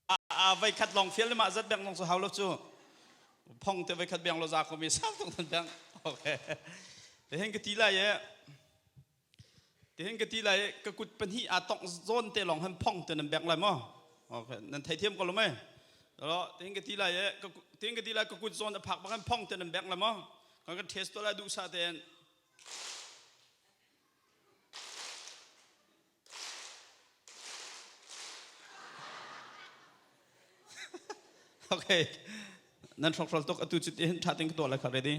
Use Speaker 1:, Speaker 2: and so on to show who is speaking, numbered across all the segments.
Speaker 1: A voi khat long fial ma zat beng long su hau lo cu. Phong te voi khat beng lo za ko mi sang tung tan beng. Okay. Te hen ka ti lai e. Te hen ka ti lai e ka kut pahnih a tong zon te long han phong te nan beng lai mo. Okay. Nan thei thiam ko lo mai. Lo te hen ka ti lai e ka te hen ka ti lai ka kut zon a phak bang han phong te nan beng lai mo. Kan ka test to lai du sa ten. Okay. Nan hrokhrol tuk atu cu ti hin tha ting ka tuah lai kha ready.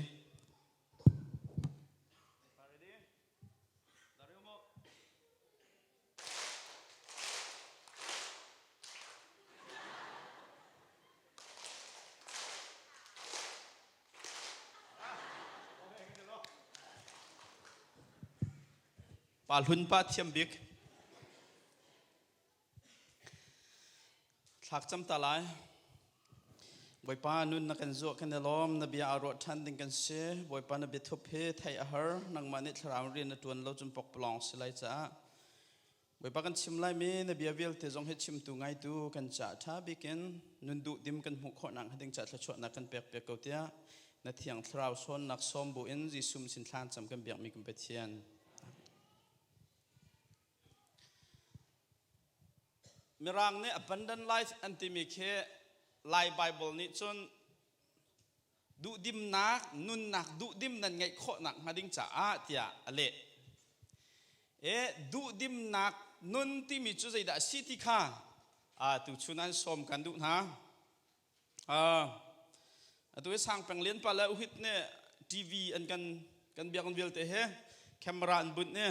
Speaker 1: Pa hlun pa thiam bik. Thlak cam ta lai. Bawipa nun na kan zuah kan i lawm na bia aa ruah ṭhan ding kan si. Bawipa na biathup hi theih a har. Nangmah nih thlarau rian na ṭuan lo cun pokpalawng si lai caah. Bawipa kan chim laimi na bia vialte zong hi chimtu ngaitu kan caah ṭha bikin nun duhdim kan hmuh khawhnak hnga ding caah thluachuahnak kan pek piak ko tiah na thiang thlarau sawnnak sawm bu in Jesuh sin thlan cam kan biakmi kan Pathian. Mirang nih abundant life an timi khi Lai Bible nih cun duhdimnak nunnak duhdim nan ngeih khawhnak hnga ding caah tiah a leh. E duhdimnak nun timi cu zeidah a si ti kha tu chun an sawm kan duh hna. Atu hi sang peng lian pa le uhit nih TV an kan kan biakinn vialte he camera an bunh i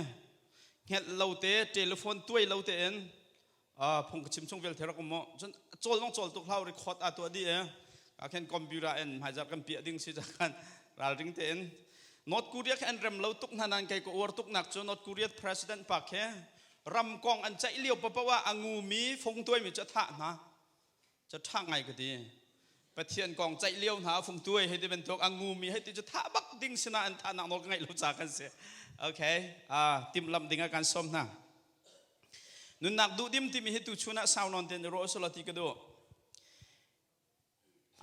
Speaker 1: hngelh lo te telephone tuai lo tein phung ka chim chung vialte rak um mu cun cawl nong cawl tuk hlau record a tuah dih e ka khen computer in hmaizar kan piah ding si khan ralring tein North Korea khe an rem lo tuk hna nan kei ko uar tuk nak cu North Korea president pa khe ram kong an ceih lio papoah ah a ngumi fung tuai mi cu a thah hna cu ṭha ngai ka ti Pathian kong ceih lio hna fung tuai hei ti bantuk a ngumi hei ti cu thah bak ding sinah an thah nak nawl ka ngeih lo ca kan si okay timhlamh ding ah kan sawm hna Nunnak duhdim timi hi tuchun ah sau nawn tein i ruah usulaw ti ka duh.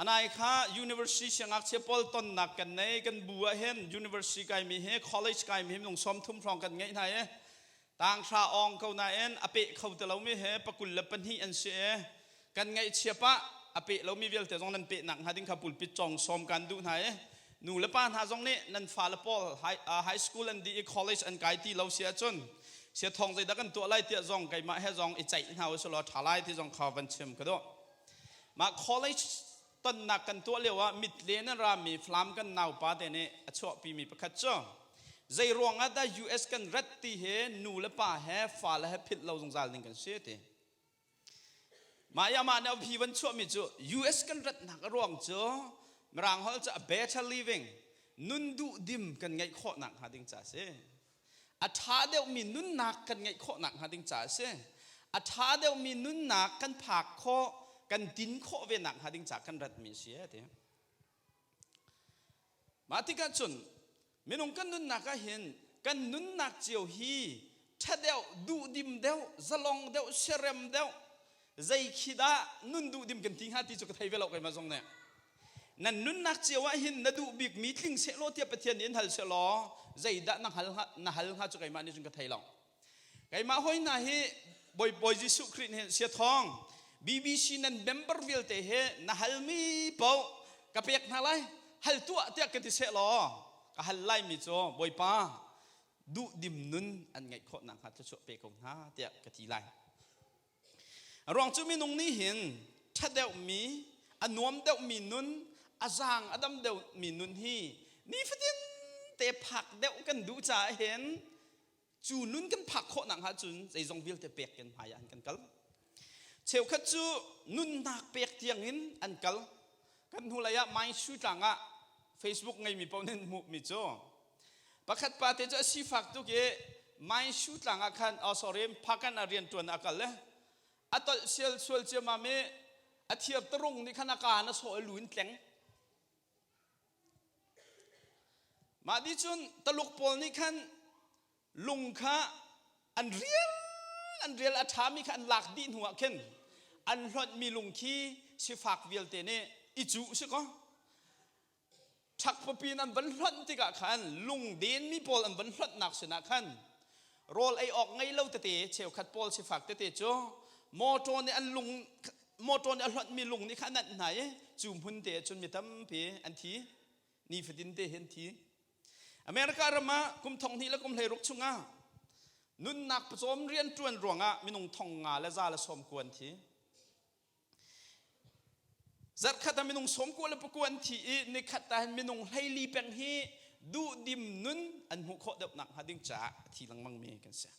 Speaker 1: Anai kha university siangngakchia pawl tonnak kan nei kan bu ah hin university kaimi hi college kaimi hi minung 30 hrawng kan ngeih hna i tanghra awng ko nain a peh kho ti lomi he pakul le pahnih an si i kan ngaihchia pah a peh lomi vialte zong nan peh nak hnga ding kha pulpit cong sawm kan duh hna i nu le pa hna zong nih nan fale pawl high school an dih i college an kai ti lo si ahcun sia thong zeidah kan tuah lai tiah zong keimah he zong i ceih hna usih law ṭha lai ti zong kha van chim ka duh. Mah college tonnak kan tuah lio ah mit len an rami Falam kan naupa te nih a chuahpimi pakhat cu zei ruang ah dah US kan rat ti hi nu le pa he fale he philh lo zungzal ding kan si ti. Mah i amah nih a phi van chuahmi cu US kan ratnak a ruang cu Mirang holh cu a better living nun duhdim kan ngeih khawhnak hnga ding ca a si. A ṭha deuhmi nunnak kan ngeih khawhnak hnga ding ca a si. A ṭha deuhmi nunnak kan phak khawh, kan tin khawh ve nak hnga ding ca kan ratmi a si a ti. Mah tikah cun minung kan nunnak ah hin kan nunnak cio hi ṭha deuh, duhdim deuh, zalong deuh, siarem deuh, zei khi dah nun duhdim kan ti hnga ti cu ka thei ve lo keimah zong nih. Nan nunnak cio ah hin na duh bikmi tling sehlaw tiah Pathian nih in hal sehlaw zeidah na hal hnga, na hal hnga cu keimah nih cun ka thei lo. Keimah hoi hna hi Bawi Bawi Jesuh Khrih nih siathawng BBC nan member vialte he na halmi paoh ka pek hna lai hal tuah tiah ka ti seh law ka hal laimi cu Bawipa duhdim nun an ngeih khawh nakhnga thluachuah pe ko hna tiah ka ti lai. A ruang cu minung nih hin ṭha deuhmi a nuam deuhmi nun a zaang a dam deuhmi nun hi nifatin te phak deuh kan duh caah hin Cu nun kan phak khawh nakhnga cun zeizong vialte pek in hmai ah an kan kal. Cheukhat cu nunnak pek tiang in an kal. Kan hnulei ah Mai Shu tlang ah Facebook ngeimi paoh nih hmuhmi cu pakhat pa te cu a sifak tuk i Mai Shu tlang ah khan oh sorry Phakan ah rianṭuan a kal le a tolh sial sual ciammam i a thir tarung nih khan a kaan a sawh i lu in tleng. Mah ti cun Taluk pawl nih khan lung kha an rial an rial a ṭhami kha an lak dih hnuah khin An hlonhmi lung khi sifak vialte nih i cuh si kaw ṭhak papi in an van hlonh tikah khan lungdenmi pawl an van hlonhnak sinah khan rawl ei awk ngei lo tete cheukhat pawl sifak tete cu mawṭaw nih an lung mawṭaw nih a hlonhmi lung nih kha a nanh hna i cu hmun te ah cun mi tampi an thi nifatin te hi an thi. America ram ah kum thong hnih le kum 16 chungah nunnak pawcawm rianṭuan ruangah minung thong nga le za le sawm kua an thi. Zarhkhat ah minung 90 le pakua an thi i nikhat ah hin minung 14 peng hi duhdim nun an hmuh khawh deuh nak hnga ding caah a thi lengmang mi kan si.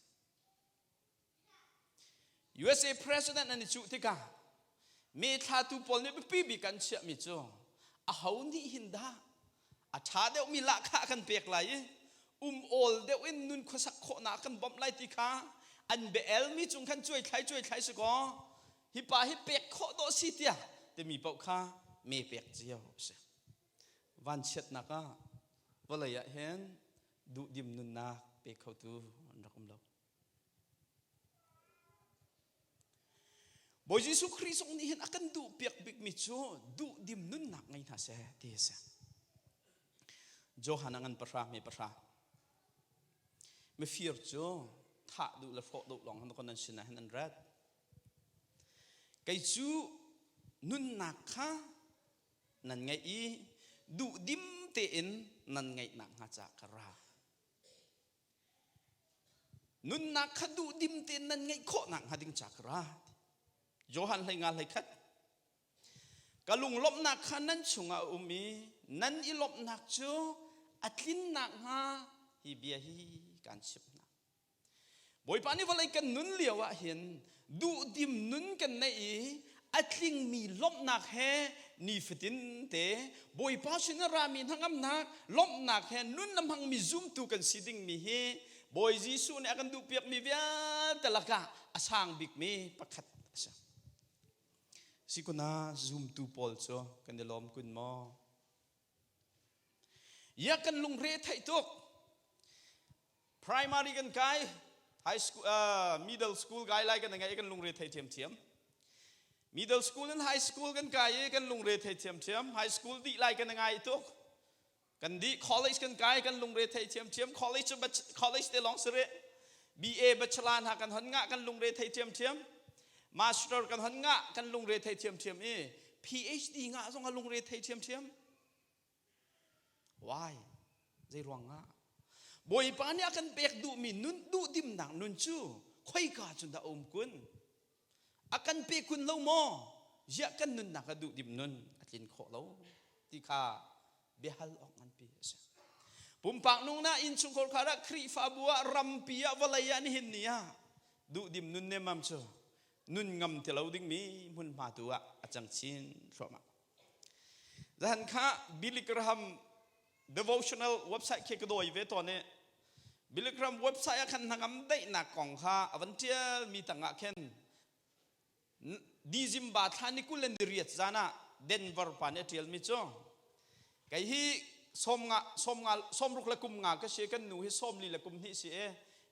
Speaker 1: USA President an i cuh tikah me thlatu pawl nih biapi bik an chiahmi cu aho nih hin dah a ṭha deuhmi lahkhah kan pek lai i um awl deuh in nun khuasak khawhnak kan bawmh lai ti kha an bia elmi cung khan cuai thlai cuai thlai si kaw hi pa hi pek khawh dawh si tiah timi paoh kha me pek cio a si. Vanchiatnak ah vawlei ah hin duhdim nunnak pe khotu an rak um lo. Bawi Jesuh Khrih zong nih hin a kan duhpiak bikmi cu duhdim nunnak ngei hna seh ti a si. Johan a ngan pahra me pahra. Mifir cu thah duh le hrawh duh lawng han nan sinah hin an rat. Kei cu nunnak kha nan ngeih i duhdim tein nan ngeihnak hnga caah ka ra. Nunnak kha duhdim tein nan ngeih khawh nakhnga ding ca ka ra. Johan hlei nga hlei khat. Ka lunglawmhnak kha nan chungah a um i nan i lawmhnak cu a tlin nakhnga hi bia hi kaan chimh hna. Bawipa nih vawlei kan nun lio ah hin duhdim nun kan neih i a tlingmi lawmhnak he nifatin te Bawipa sin a rami hnangamnak lawmhnak he nun a hmangmi zumtu kan si dingmi hi Bawi Jesuh nih a kan duhpiakmi vialte lakah a sang bikmi pakhat a si. Sikuna zumtu pawl cu kan i lawm kun maw? Ya kan lungre theih tuk. Primary kan kai, high school, middle school kai lai kan ngai kan lungre thei thiamthiam. Middle school in high school kan kai i kan lungre thei thiamthiam. High school dih lai kan ngai tuk. Kan dih college kan kai kan lungre thei thiamthiam. College college te lawng sire. BA bachelor hna kan hon ngah kan lungre thei thiamthiam. Master kan hon ngah kan lungre thei thiamthiam i PhD ngah zong a lungre thei thiamthiam. Why? Zei ruangah? Bawipa nih a kan pek duhmi nun duhdimnak nun cu khoika cun dah a um kun? A kan pe kun lo maw? Ziah kan nunnak ah duhdim nun a tlin khawh lo ti kha biahal awk nganpi a si. Pumpak nungnak innchungkhar khar ah Khrihfabu ah rampi ah vawlei ah nihin ni ah duhdim nun nemam cu nun ngam ti lo dingmi hmunhma tu ah a cang chin thluahmah. Zahan kha Billy Graham devotional website khi ka dawi ve tawn i Billy Graham website ah khan hnangam daihnak kong kha a van ṭial mi tangah khin December thla ni 28 zan ah Denver pa nih a ṭial mi cu kei hi sawm nga sawm nga sawmruk le kum nga ka si kan nu hi 42 le kum hnih si i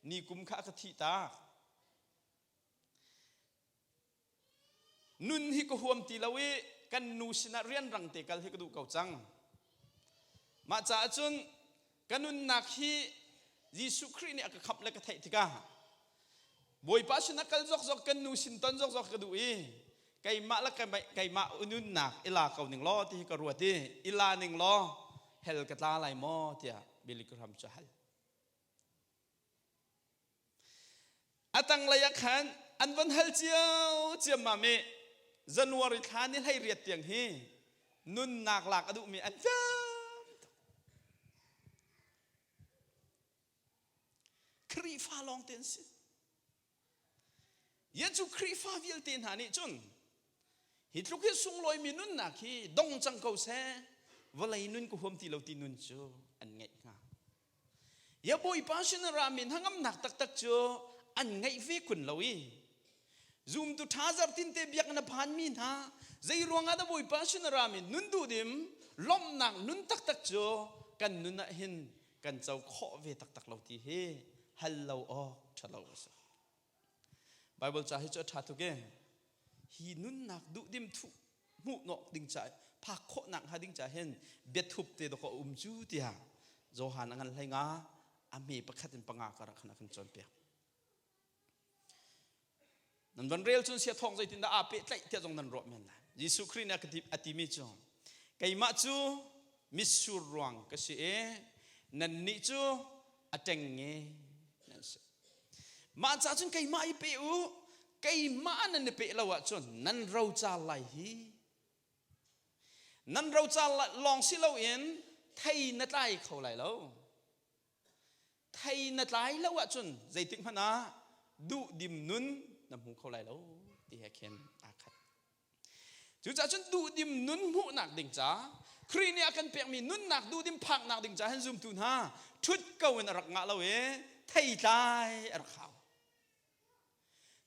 Speaker 1: ni kum kha a ka thih tak. Nun hi ka huam ti lo i kan nu sinah rianrang te kal hi ka duh ko cang. Mah caah cun ka nunnak hi Jesuh Khrih nih a ka khamh le ka theih tikah Bawipa sinah kal zokzok kan nu sin ton zokzok ka duh i keimah le keimah nunnak i la ko ning law ti hi ka ruat i i la ning law hell ka tla lai maw tiah Billy Graham cu a hal. A tanglei ah khan an van hal cio ciammam i January thla ni 18 tiang hi nunnak lak a duhmi an tam tuk. Khrihfa lawng te an si. Ye cu Khrihfa vialte hna nih cun hi tluk hi sunglawimi nunnak hi dong cang ko seh vawlei nun ka huam ti lo ti nun cu an ngeih hnga. Ya Bawipa sin a rami hnangamnak taktak cu an ngeih ve kun lo i zumtu ṭha zartin te biakinn a phanmi hna zei ruangah dah Bawipa sin a rami nun duhdim lawmhnak nun taktak cu kan nun ah hin kan co khawh ve taktak lo ti hi hal lo awk ṭha lo a si. Bible ca hi cu a ṭha tuk e. Hi nunnak duhdim thuh hmuhnawk ding ca phak khawhnak hnga ding ca hin biathup te dawk a um cu tiah Johan a ngan hlei nga a hme pakhat in panga ka rak khan a kan cawnpiak. Nan van rel cun sia thawng zeitin dah aa pehtlaih tiah zong nan ruah men lai. Jesuh Khrih nih a timi cu keimah cu mitsur ruang ka si i nannih cu a ṭengnge nan si. Mah ca cun keimah i pe u, keimah nan i peh lo ahcun nan roca lai hi. Nan roca lawng si loin thei na tlai kho lai lo. Thei na tlai lo ahcun zeitik hmanh ah duhdim nun na hmu kho lai lo ti he khin aa khat. Cucaah cun duhdim nun hmuhnak ding ca Khrih nih a kan pekmi nunnak duhdim phaknak ding ca hin zumtu hna ṭhut ko in a rak ngah lo i theitlai a rak hau.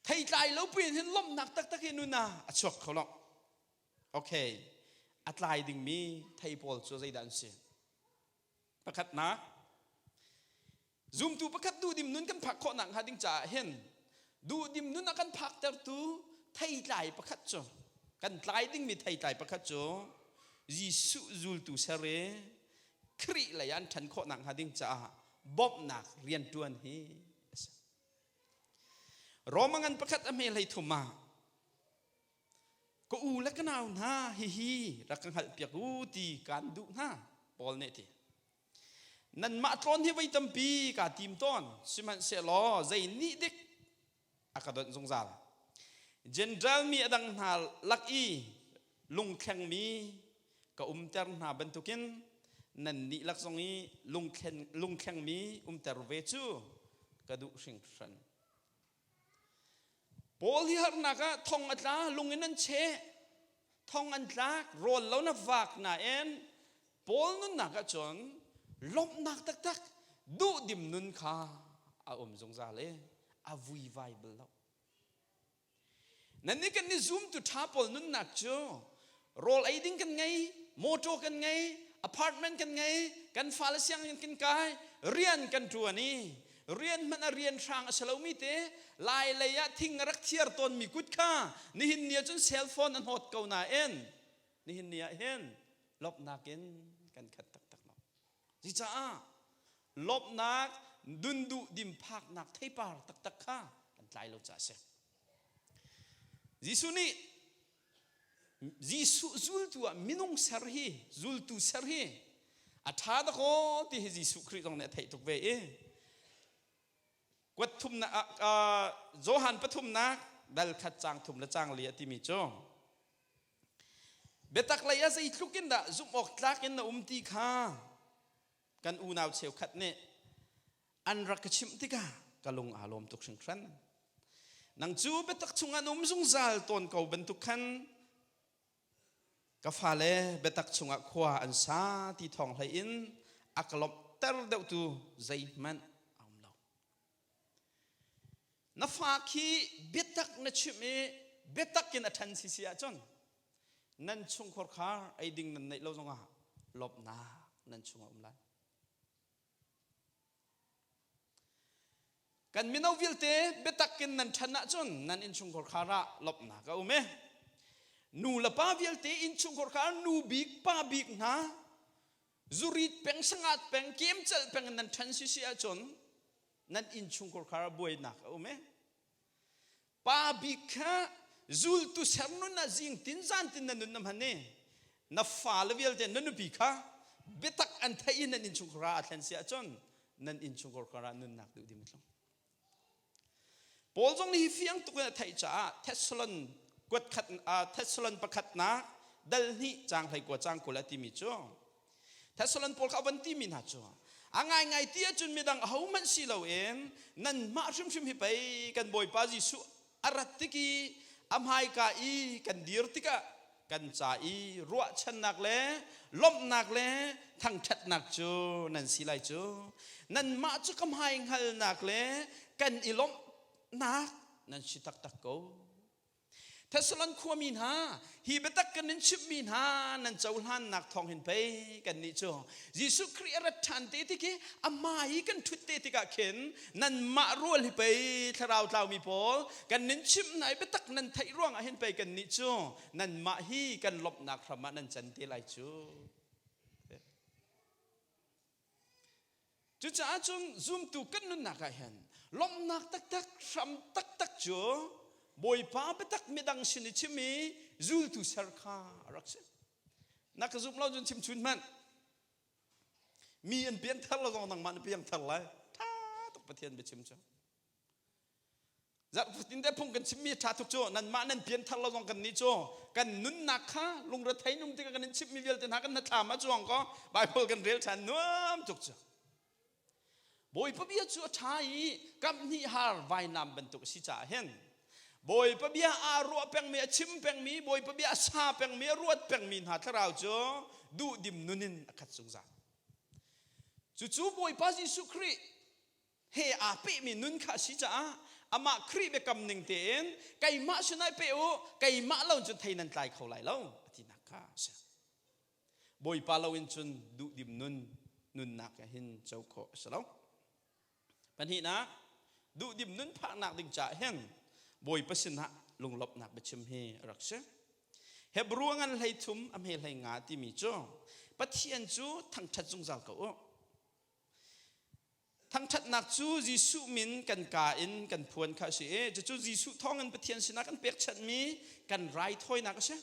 Speaker 1: Theitlai lo puin hin lawmhnak taktak hi nun ah a chuak kho lo. Okay, a tlai dingmi thei pawl cu zeidah an si? Pakhatnak, zumtu pakhat duhdim nun kan phak khawhnak hnga ding caah hin duhdim nun a kan phaktertu theitlai pakhat cu kan tlai dingmi theitlai pakhat cu Jesuh zultu ser i Khrih lei an ṭhan khawhnak hnga ding caah bawmhnak rianṭuan hi a si. Roma ngan pakhat a hme hlei thum ah Ka u le ka nau hna hihi rak ka hngalhpiak u ti kaan duh hna, Paul nih a ti. Nanmah tlawn hi voi tampi kaa tim tawn, sihmanhsehlaw zei nih dik a ka donh zungzal. Gentile mi a dang hna lak i lungthlengmi ka umter hna bantukin nannih lak zong i lungthlengmi umter ve cu ka duh hringhran. Paul hi harnak ah thong a tla, lung in an cheh, thong an tlak, rawl lo na vak nain Paul nunnak ah cun lawmhnak taktak duhdim nun kha a um zungzal i a vuivai bal lo. Nannih kan nih zumtu ṭha pawl nunnak cu rawl ei ding kan ngei, mawṭaw kan ngei, apartment kan ngei, kan fale sianginn kan kai, rian kan ṭuan i rian hmanh a rian hrang a si lomi te lai lei ah thing a rak thiar tawnmi kut kha nihin ni ah cun cell phone a hnawt ko nain nihin ni ah hin lawmhnak in kan khat taktak lo. Cucaah lawmhnak dunduh dimphaknak theipar taktak kha kan tlai lo caah a si. Jesuh nih Jesuh zultu ah minung ser hi zultu ser hi a ṭha dakaw ti hi Jesuh Khrih zong nih a theih tuk ve i kuat thumnak Johan pathumnak dal khat cang thum le cang li a timi cu Biatak lei ah zeitluk in dah zumh awk tlak in na um ti kha kan unau cheukhat nih an rak ka chimh tikah ka lung aa lawm tuk hringhran. Nang cu biatak chungah na um zungzal tawn ko bantuk khan ka fale biatak chungah khua an sa ti thawng hlei in a ka lawmhter deuhtu zeihmanh a um lo. Na fa khi biatak na chimh i biatak in a ṭhan sisi ahcun nan chungkhar khar ei ding nan neih lo zongah lawmhnak nan chungah um lai. Kan mino vialte biatak in nan ṭhan ahcun nan innchungkhar khar ah lawmhnak a um i nu le pa vialte innchungkhar khar nu bik pa bik hna zurit peng sangat peng kemcelh peng in nan ṭhan sisi ahcun nan innchungkhar khar buainak a um e pa bik kha zultu ser nun ah zing tin zan tin na nun na hman i na fale vialte na nupi kha biatak an theih i nan innchungkhar ah a thlen si ahcun nan innchungkhar khar ah nunnak duh dim tlung Paul zong nih hi fiang tuk in a theih caah Thessalon kuat khat Thessalon pakhatnak dal hnih caang hlei kua caang 20 a timi cu Thessalon pawl kha a van timi hna cu a ngaingai ti ahcun midang ahohmanh si loin nanmah hrimhrim hi pei kan Bawipa Jesuh a rat tik i a hmaika i kan dir tikah kan ca i ruahchannak le lawmhnak le thangṭhatnak cu nan si lai cu nanmah cu ka hmai hngalnak le kan i lawmhnak nan si taktak ko. Thessalon khuami hna, hi biatak kan in chimhmi hna nan cohlannak thawng hin pei kannih cu Jesuh Khrih a rat ṭhan te tik i amah i kan ṭhut te tikah khin nanmah rual hi pei thlarau tlaumi pawl kan nin chimh hna i biatak nan theih ruangah hin pei kannih cu nanmah hi kan lawmhnak hram ah nan can te lai cu. Cucaah cun zumtu kan nunnak ah hin lawmhnak taktak hram taktak cu Bawipa biatak midang sin i chim i zultu ser kha a rak si. Na ka zumh lo cun chim chun hmanh. Mi an piangthar lo zong nangmah na piangthar lai. Tha tuk Pathian biachim cu. Zarhfatin te phung kan chimmi ṭha tuk cu nanmah nan pianthar lo zong kan nih cu kan nunnak kha lungrethei num tikah kan in chimhmi vialte hna kan hnathlam ah cuang ko Bible kan rel ṭhan nuam tuk cu. Bawipa bia cu a ṭha i kamhnih har vainam bantuk a si caah hin Bawipa bia aa ruah pengmi a chim pengmi Bawipa bia a sa pengmi a ruat pengmi hna thlarau cu duhdim nun in a khat zungzal. Cucu Bawipa Jesuh Khrih he aa pehmi nun kha a si caah amah Khrih biakam ning tein keimah sinah i pe u keimah lo cun thei nan tlai kho lai lo a tinak kha a si. Bawipa lo in cun duhdim nun nunnak ah hin co khawh a si lo. Pahnihnak duhdim nun phaknak ding caah hin Bawipa sinah lunglawmhnak biachim hi a rak si. Hebrew ngan hlei thum a hme hlei nga timi cu Pathian cu thangṭhat zungzal ko u. Thangṭhatnak cu Jesuh min kan kaa in kan phuan kha a si i cucu Jesuh thawngin Pathian sinah kan pekchanhmi kan raithawinak a si.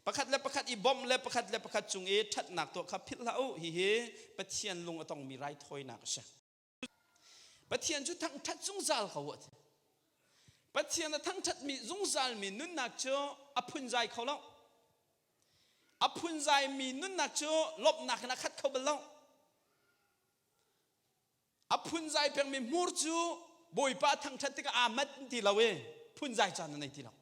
Speaker 1: Pakhat le pakhat i bawmh le pakhat le pakhat cung i ṭhatnak tuah kha philh hlah u. Hihi Pathian lung a tongmi raithawinak a si. Pathian cu thangṭhat zungzal ko u. Pathian a thangṭhatmi zungzalmi nunnak cu a phunzai kho lo. A phunzaimi nunnak cu lawmhnak in a khat kho bal lo. A phunzai pengmi hmur cu Bawipa thangṭhat tikah aa mat ti lo i phunzai caan a nei ti lo.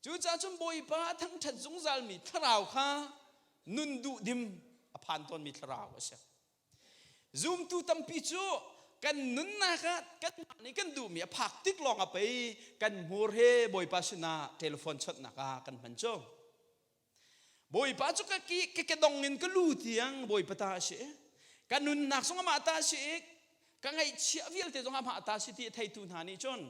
Speaker 1: Cucaah cun Bawipa a thangṭhat zungzalmi thlarau kha nun duhdim a phan tawnmi thlarau a si. Zumtu tampi cu kan nunnak ah kanmah nih kan duhmi a phak tik lawng ah pei kan hmur he Bawipa sinah telephone chawnhnak ah kan hman cu. Bawipa cu ka ki ka kedong in ka lu tiang Bawipa ta a si. Ka nunnak zong amah ta a si i ka ngaihchiah vialte zong amah ta a si ti a theitu hna nih cun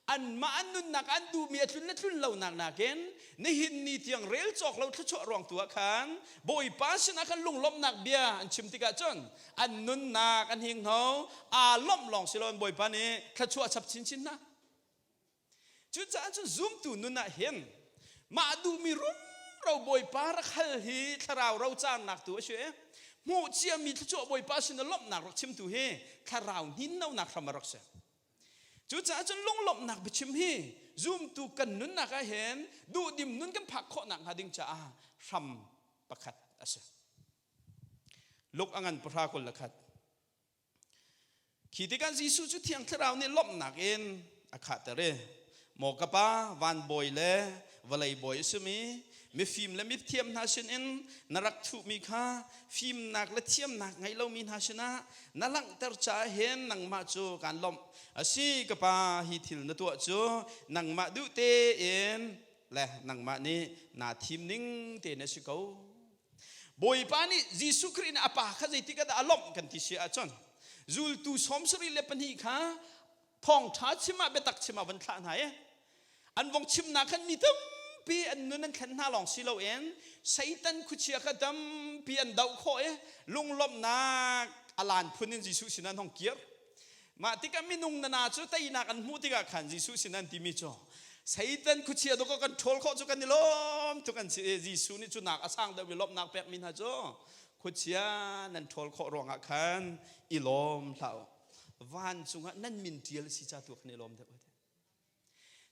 Speaker 1: anmah an nunnak an duhmi a tlun le tlun lonak nakin nihin ni tiang rel cawk lo thluachuah ruang tu ah khan Bawipa sinah khan lunglawmhnak bia an chim tikah cun an nunnak an hinghno aa lawmh lawng si loin Bawipa nih thluachuah chap chinchin hna. Cucaah cun zumtu nun ah hin mah duhmi rumro Bawipa rak hal hi thlarau rocarnak tu a si i hmuh ciami thluachuah Bawipa sin i lawmhnak rak chimtu hi thlarau hninnonak hram a rak si. Cucaah cun lunglawmhnak biachim hi zumtu kan nunnak ah hin duhdim nun kan phak khawhnak hnga ding caah hram pakhat a si. Luk a ngan pahra 21. Khi tikah Jesuh cu Thiang Thlarau nih lawmhnak in a khahter i, Maw ka Pa, van bawi le vawlei bawi a simi, mifim le mithiam hna sinin na rak thuhmi kha fimnak le thiamnak ngei lomi hna sinah na langhter caah hin nangmah cu kaan lawmh. A si, ka Pa, hi thil na tuah cu nangmah duh tein le nangmah nih naa thim ning tein a si ko. Bawipa nih Jesuh Khrih nih a pa kha zeitik ah dah a lawmh kan ti si ahcun zultu 72 kha thawngṭha chim ah biatak chim ah van thlah hna i an vong chimnak khan mi tampi an nun an thlen hna lawng si loin Satan khuachia kha tampi an doh khawh i lunglawmhnak a lan phun in Jesuh sin an hong kir. Mah tikah minung nana cu teinak an hmuh tikah khan Jesuh sin an timi cu Satan khuachia dawk kan ṭhawl khawh cu kan i lawm tuk an si i Jesuh nih cu nak a sang deuh i lawmhnak pekmi hna cu khuachia nan ṭhawl khawh ruangah khan i lawm hlah u. Vancung ah nan min ṭial a si ca tu khan i lawm deuh.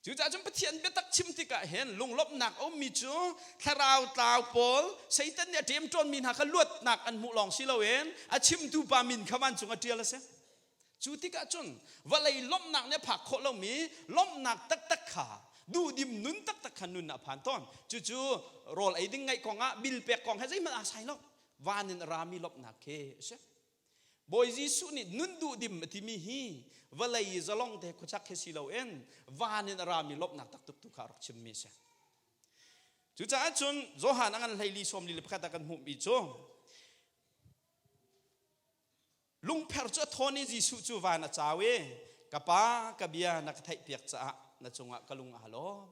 Speaker 1: Cucaah cun Pathian biatak chim tikah hin lunglawmhnak a ummi cu thlarau tlau pawl Satan nih a ṭemṭawnmi hna kha luatnak an hmuh lawng si loin a chimtu pa min kha vancung a ṭial a si. Cu tikah cun vawlei lawmhnak nih a phak khawh lomi lawmhnak taktak kha duhdim nun taktak kha nun ah a phan tawn. Cucu rawl ei ding ngaih kong ah bil pek kong he zeihmanh aa sai lo. Van in a rami lawmhnak khi a si. Bawi Jesuh nih nun duhdim a timi hi vawlei i zalong te khuachak hi si loin van in a rami lawmhnak taktuk tu kha a rak chimmi a si. Cucaah cun Johan a ngan hleili sawmli le pakhat ah kan hmuhmi cu lungpher cu a thawn i Jesuh cu van a cau i ka pa ka bia na ka theihpiak caah na cungah ka lung aa lawm.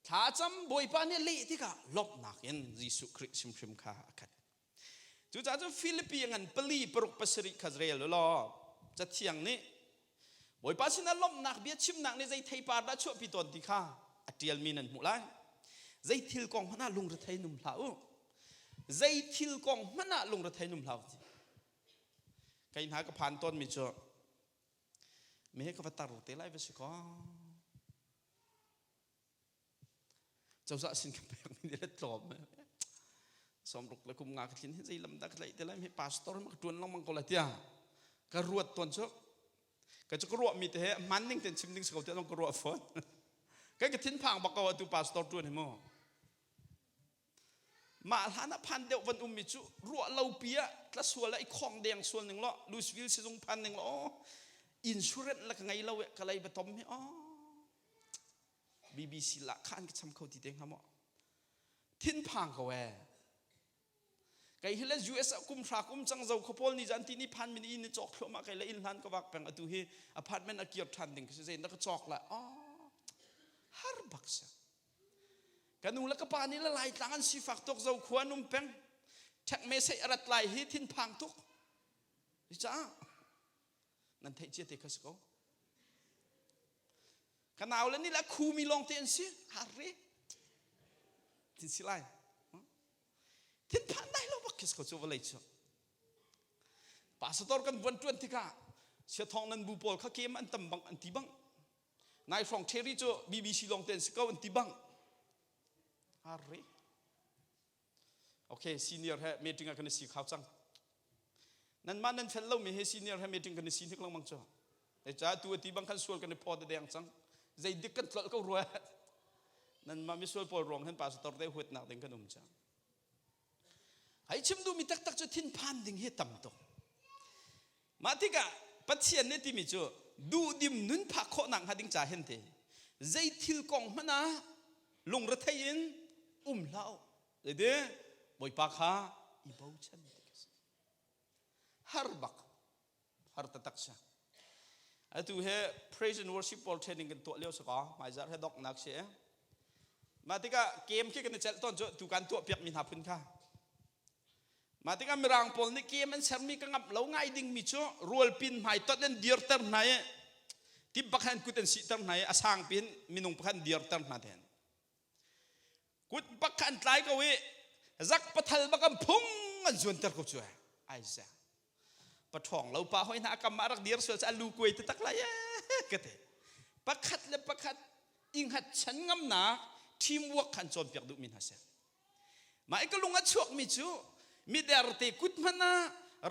Speaker 1: Thlacam Bawipa nih leh tikah lawmhnak in Jesuh Khrih hrimhrim kha a khat. Cucaah cun Filipi ngan pali paruk pasarih kha rel u law Cathiang nih Bawipa sinah lawmhnak bia chimnak nih zei theipar dah chuahpi tawn ti kha a ṭialmi nan hmuh lai. Zei thil kong hmanh ah lungrethei num hlah u. Zei thil kong hmanh ah lungrethei num hlah u. Kei hna ka phan tawnmi cu Me ka va tar te lai va si kaw. Cozah sin kan pek mi le tlawm. Sawmruk le kum nga ka thlin hi zei lam dah ka tlaih te lai mi pastor ma ka tuan lengmang ko la tia. Ka ruat ton cu ka cu ka ruah mi te he man ning ten chim ding si ko te long ka ruah fawn. Kai ka thin phang bak ko atu pastor tuan hi mu. Mah hlan ah phan deuh van ummi cu ruah lo pi ah tla sual ah i khong deng sual ning law Louisville sizung phan ning law insurance la ka ngei lo eh ka lei ba tom hi oh BBC la khan ka cham kho ti te hnga maw thin phang ko eh kei hi le US ah kum hra kum cang zo kho pawl ni zan ti ni phan min in ni cawk thluahmah kei le inn hlan ka vak peng atu hi apartment a kir than ding si zei na ka cawk la oh har bak sa Ka nu le ka pa nih le Laitlang an sifak tuk zo khua an um peng. Ṭhekme sei a rat lai hi thinphang tuk. Caah nan theih cia te kha si ko. Ka nau le nih le a khumi lawng te an si. Harre. Thin si lai. Thinphan dai lo bak khi si ko cu vawlei cu. Pastor kan vuan ṭuan tikah siathawng nan bu pawl kha kem an tam bang an ti bang Nai hrawng Terry cu BBC lawng te an si ko an ti bang. Arre. Okay, senior he meeting ah kan i si khau cang. Nan mah nan fel lomi he senior he meeting kan i si hnik lengmang cu. Ca tu ati bang khan sual kan i phaw te deng cang. Zei dik kan tlolh ko rua. Nan mah misual pawl ruang hin pastor te huatnak ding kan um cang. Hei chim duhmi taktak cu thinphan ding hi tam tuk. Mah tikah Pathian nih timi cu duhdim nun phak khawhnak hnga ding ca hin te zei thil kong hmanh ah lungrethei in um hlah u. Zeiti Bawipa kha i bochan ti a si. Har bak har taktak si. Atu he praise and worship pawl training kan tuah lio si ka hmaizarh he doknak si. Mah tikah game khi kan i celh tawn cu tu kan tuah piak mi hna phun kha. Mah tikah Mirang pawl nih game an sermi ka ngamh lo ngai dingmi cu rualpin hmaitot an dirter hna i tip bak an kut an sihter hna i a sang pin minung pakhat an dirter hna ten. Kut bak kha an tlai ko i zak pathal bak an phung an zuanter ko cu ai za. Paṭhawng lo pa hoi hna a kam ah rak dir sual cu a lu kuai taktak lai ee ka ti. Pakhat le pakhat i hngatchan ngamnak teamwork kha an cawnpiak duhmi hna si. Mah i ka lung a chuakmi cu miderte kut hmanh ah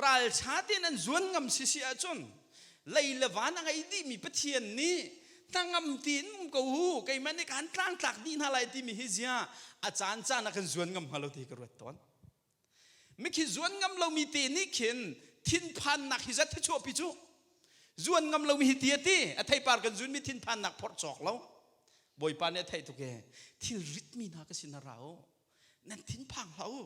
Speaker 1: ralṭha tein an zuan ngam si si ahcun lei le van a ngei dihmi Pathian nih hnangam tein um ko u keimah nih kaan tlangtlak dih hna lai timi hi zia a caan caan ah kan zuan ngam hnga lo ti ka ruat tawn. Mikhi zuan ngam lomi te nih khin thinphannak hi zat hi chuahpi cu zuan ngam lomi hi ti a ti a theipar kan zunmi thinphannak phorh cawk lo Bawipa nih a theih tuk e thil ritmi hna ka sin ra u nan thinphang hlah u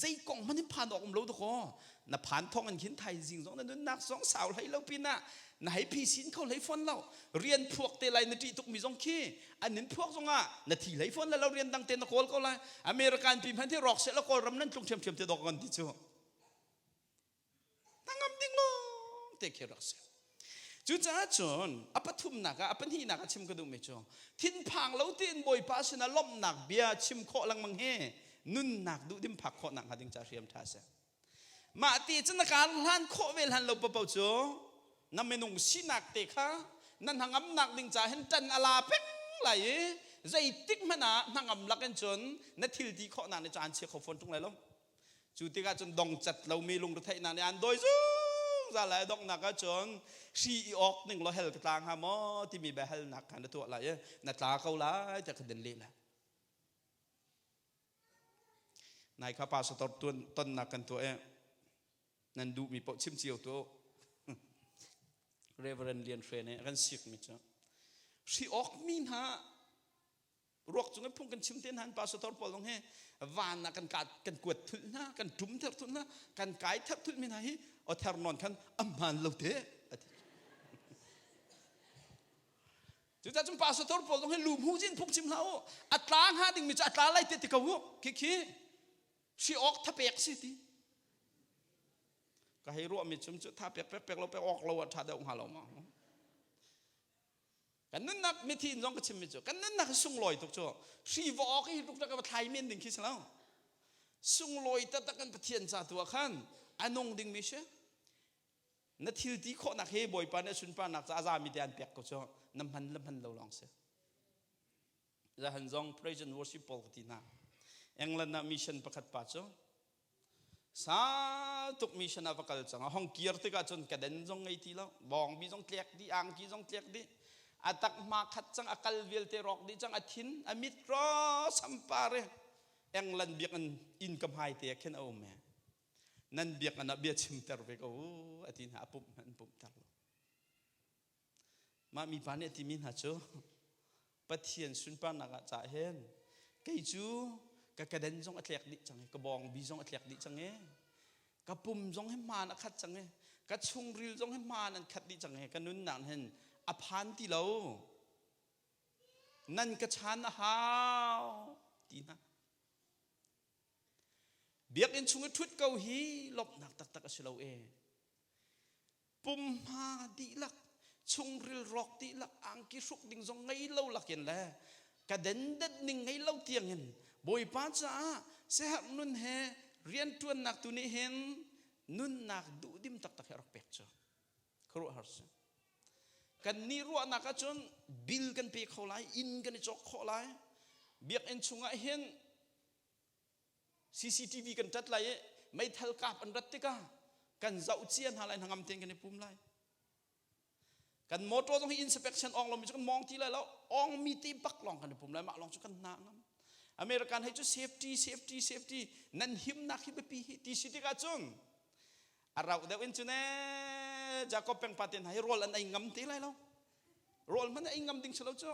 Speaker 1: zei kong hmanh in phan awk um lo dakaw na phan thong in khin thaizing zong na nunnak zong sau hlei lo pinah na hei phi sin kho hlei fawn lo rian phuak te lai na ṭih tukmi zong khi an in phuak zongah na thi hlei fawn lo rian dang te na kawl ko lai American pi hmanh hi rawk seh la Kawlram nan tlung ṭhiamṭhiam te dawk kan ti cu hnangam ding lawng te khi rak si cucaah cun a pathumnak ah a pahnihnak ah chim ka duhmi cu thinphang lo tein Bawipa sinah lawmhnak bia chim khawh lengmang hi nunnak duhdim phak khawhnak hnga ding ca hriam ṭha si Mah ti cu na kar hlan khawh ve hlan lo paoh cu na minung sinak te kha na hnangamnak ding ca hin ṭan a la peng lai i zeitik hmanh ah hnangam lak in cun na thil ti khawhnak nih caan chia kho fawn ṭung lai lo. Cu tikah cun dongcat lomi lungretheihnak nih an dawi zungzal lai donghnak ah cun hri i awk ning law hell ka tla hnga maw timi biahalnak kha na tuah lai i na tla ko lai tiah ka din leh lai. Nai kha pastor tonnak kan tuah i nan duhmi paoh chim cio tu Reverend Lian Hre nih a kan sikmi cu hri awk mi hna ruak cung i phung kan chim te hna pastor pawl zong hi van ah kan kan kuat thulh hna kan tum ther thulh hna kan kai ther thulh mi hna hi other non khan a hmaan lo te ati. Cucaah cun pastor pawl zong hi lu hmu zin phung chim hlah u, a tla hnga dingmi cu a tla lai te ti ko u, khi khi hri awk thapek si ti. Ka hei ruahmi chum cu tha pek pek pek lo pek awk lo ah ṭha deuh hnga lo ma. Kan nunnak mithi in zong ka chimmi cu kan nunnak hi sunglawi tuk cu hri va awk hi tuk ka va thlai men ding khi si lo. Sunglawi taktak kan Pathian ca tu ah khan a nung dingmi si. Na thil ti khawhnak hi Bawipa nih a sunparnak ca a zami te an pek ko cu na hman le hman lo lawng si. Zahan zong praise and worship pawl ka ti hna. England ah mission pakhat pa cu sau tuk mission ah va kal cang. A hong kir tikah cun kaden zong ngei ti lo, bawngbi zong tlek dih, angki zong tlek dih. A tak hma khat cang, a kal vialte rawk dih cang, a thin, a mit ro sampare. England biakinn inn ka hmai te ah khin a um e. Nan biakinn ah bia chimter ve ko u a ti hna, a pumh hmanh an pumhter lo. Mah mipa nih a timi hna cu Pathian sunparnak ah cah hin kei cu ka kaden zong a tlek dih cang i ka bawngbi zong a tlek dih cang i ka pum zong hi hmaan a khat cang i ka chungril zong hi hmaan an khat dih cang i ka nunnak hin a phan ti lo, nan ka chan a hau ti hna. Biakinn chung i ṭhut ko hi lawmhnak taktak a si lo e. Pumhma dihlak, chungril rawk dihlak, angki hruk ding zong ngei lo lakin le ka dendet ning ngei lo tiangin Bawipa caah siaherh nun he rianṭuannak tu nih hin nunnak duhdim taktak hi a rak pek cu khuaruahhar si. Kan nih ruahnak ahcun bill kan pe kho lai, inn kan i cawk khawh lai. Biakinn chungah hin CCTV kan ṭat lai i meithal kap an rat tikah kan zoh cia hna lai, hnangam tein kan i pum lai. Kan motor zong hi inspection ong lomi cu kan mawng ti lai lo, ong mi te bak lawng kan i pum lai, mah lawng cu kan hna ngam. American hei cu safety, safety, safety, nan himnak hi biapi hi ti si tikah cun a rauh deuh in cun ee Jacob peng pa te hna hi rawl an ei ngam te lai lo. Rawl hmanh ei ngam ding si lo cu.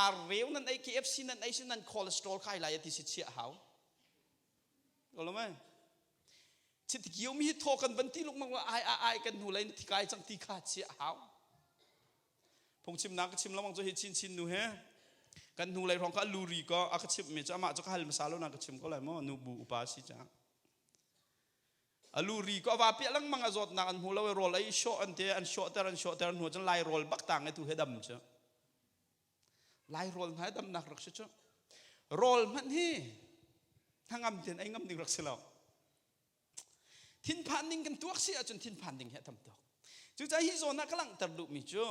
Speaker 1: Arreu nan ei, KFC nan ei si nan cholesterol kai lai ti si chiah hau. Ko lo mai. Chit mi hi thaw kan van ti lukmang ai ai ai kan hnu lei thi kai cang ti kha chiah hau. Phungchimnak ka chim lengmang cu hi chin chin nu he kan hnu lei hrawng kha luri ko a ka chimh mi cu amah cu ka hal hmasa lo na ka chim ko lai maw nu bu upa si ca. A lu ri ko a va piah lengmang, a zawtnak an hmu lo i rawl ei shawh an ti, an shawhter an shawhter hnu cun lai rawl bak tang i tu he dam cu lai rawl hna damnak rak si cu. Rawl hmanh hi hnangam ten ei ngam ding rak si lo. Thinphan ding kan tuak si ahcun thinphan ding hi a tam tuk. Cucaah hi zawn ah ka langhter duhmi cu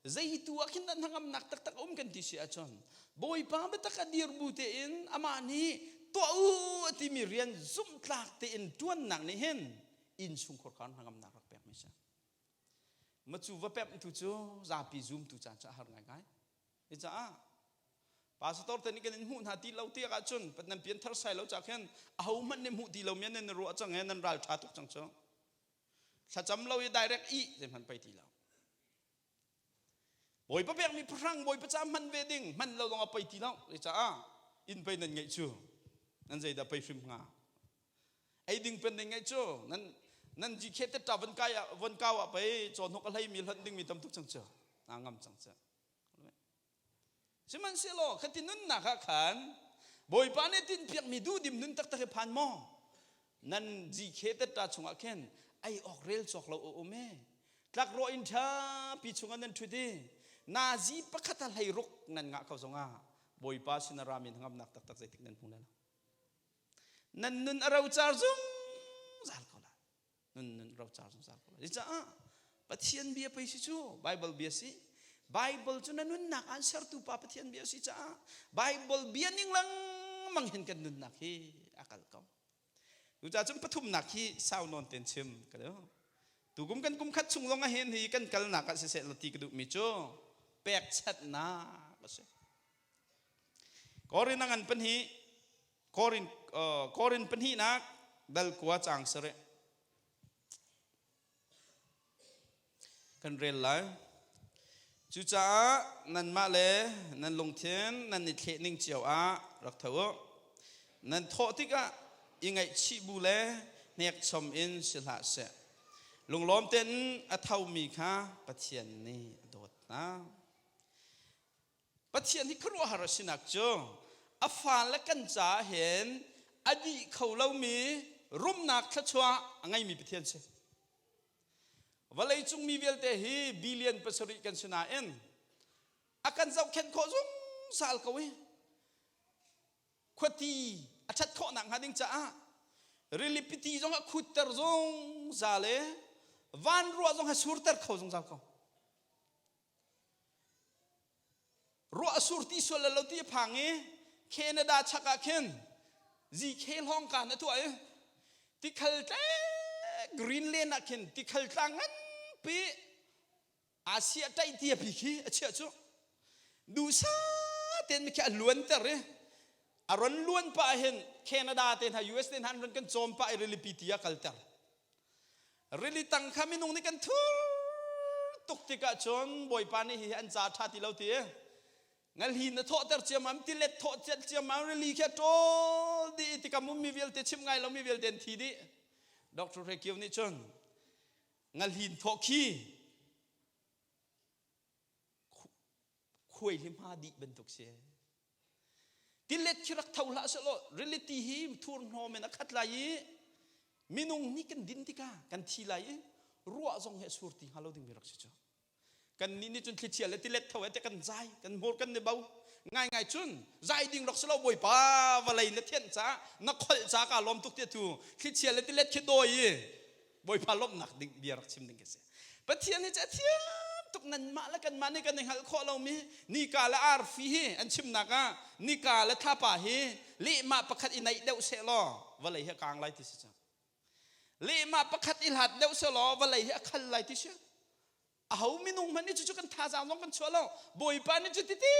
Speaker 1: zeitu ah khin dah hnangamnak taktak a um kan ti si ahcun Bawipa biatak a dir bu tein amah nih tuah u a timi rian zumhtlak tein ṭuannak nih hin innchungkhar kha hnangamnak rak pekmi si. Macu va pemh tu cu zapi zumtu caan cu a har ngaingai. Caah pastor te nih kan in hmuh hna ti lo tiah ahcun nan pianthar sai lo cah khin ahohmanh nih hmuh ti lo mi nan ruah cang e, nan ral ṭha tuk cang cu. Thlacam lo i direct i zeihmanh pei ti lo. Bawipa pekmi phuhrang Bawipa ca hman ve ding hman lo zong a pei ti lo. Caah inn pei nan ngeih cu nan zeidah pei hrim hnga? Ei ding pen nan ngeih cu nan nan GK te ta von kai ah von kau ah pei cawnhok a hlei mi hlonh ding mi tam tuk cang cu na ngam cang cu. Sihmanhsehlaw khati nunnak ah khan Bawipa nih tinhpiakmi duhdim nun taktak hi phan maw? Nan GK tetta chungah khin ei awk rel cawk lo a um e. Tlakrawh inn ṭhapi chungah nan ṭhut i nazi pakhat a hlei ruk nan ngah ko zongah Bawipa sin a rami hnangamnak taktak zeitik nan hmu lai lo. Nan nun a rocar zungzal ko lai. Nun nun rocar zungzal ko lai. Caah Pathian bia pei si cu Bible bia si. Bible cu na nunnak aan sertu pa Pathian bia si caah Bible bia ning lengmang hin kan nunnak hi a kal ko. Cucaah cun pathumnak hi sau nawn ten chim ka duh. Tukum kan kum khat chung zong ah hin hi kan kalnak ah siseh la ti ka duhmi cu pekchanhnak a si. Korin a ngan pan hi Korin Korin pahnihnak dal kua caang sarih kan rel lai. Cucaah nanmah le nan lungthin nan i thleh ning cio ah rak tho u. Nan thawh tikah i ngaihchih bu le hnekchom in si hlah seh. Lunglawm tein a thomi kha Pathian nih a dawt hna. Pathian hi khuaruahhar a sinak cu a fale kan caah hin a dih kho lomi rumnak thluachuah a ngeimi Pathian si. Vawleicung mi vialte hi billion pasarih kan si nain a kan zohkhenh khawh zungzal ko i khuati a ṭhat khawhnak hnga ding caah rili piti zong a khutter zungzal i van ruah zong a surter kho zungzal ko. Ruah a sur ti sual lo ti a phang i Canada chak ah khin zikhe hlawng kaan a tuah i tikhal tle Greenland ah khin tikhal tlang nganpi Asia ṭaih ti a pi khi a chiah cu duhsa tein mi khi a luanter i a ron luan pah hin Canada te hna US te hna an ron kan cawm pah i rilipi ti a kalter. Rili tang kha minung nih kan thur tuk tikah cun Bawipa nih hihi an ca ṭha ti lo ti ngalhi na thawhter ciammam tilet thawh ciammam rili khi a ṭawl dih i tikam ummi vialte chimh ngai lomi vialte an thi dih. Dr. Hre Kio nih cun ngalhin thawh khi khuai hi hma dih bantuk si. Tilet khi rak tho hlah sehlaw reality hi thurhnawm in a khat lai i minung nih kan din tikah kan thi lai i ruah zong hi a sur ti hnga lo dingmi rak si cu. Kan nih nih cun thlichia le tilet tho he te kan zai, kan hmur kan ni bo. Ngaingai cun zai ding rak si lo Bawipa vawlei na thianh caah na kholh ca ka lawm tuk ti tu thlichia le tilet khi dawi i Bawipa lawmhnak ding bia rak chim ding ka si. Pathian hi cu a thiam tuk nanmah le kanmah nih kan i hngalh khawh lomi nika le arfi hi an chimnak ah nika le thlapa hi lehmah pakhat i naih deuh seh law vawlei hi a kang lai ti si cang. Lehmah pakhat i hlat deuh seh law vawlei hi a khal lai ti si. Aho minung hmanh nih cucu kan thazaang zong kan chuah lo. Bawipa nih cu titi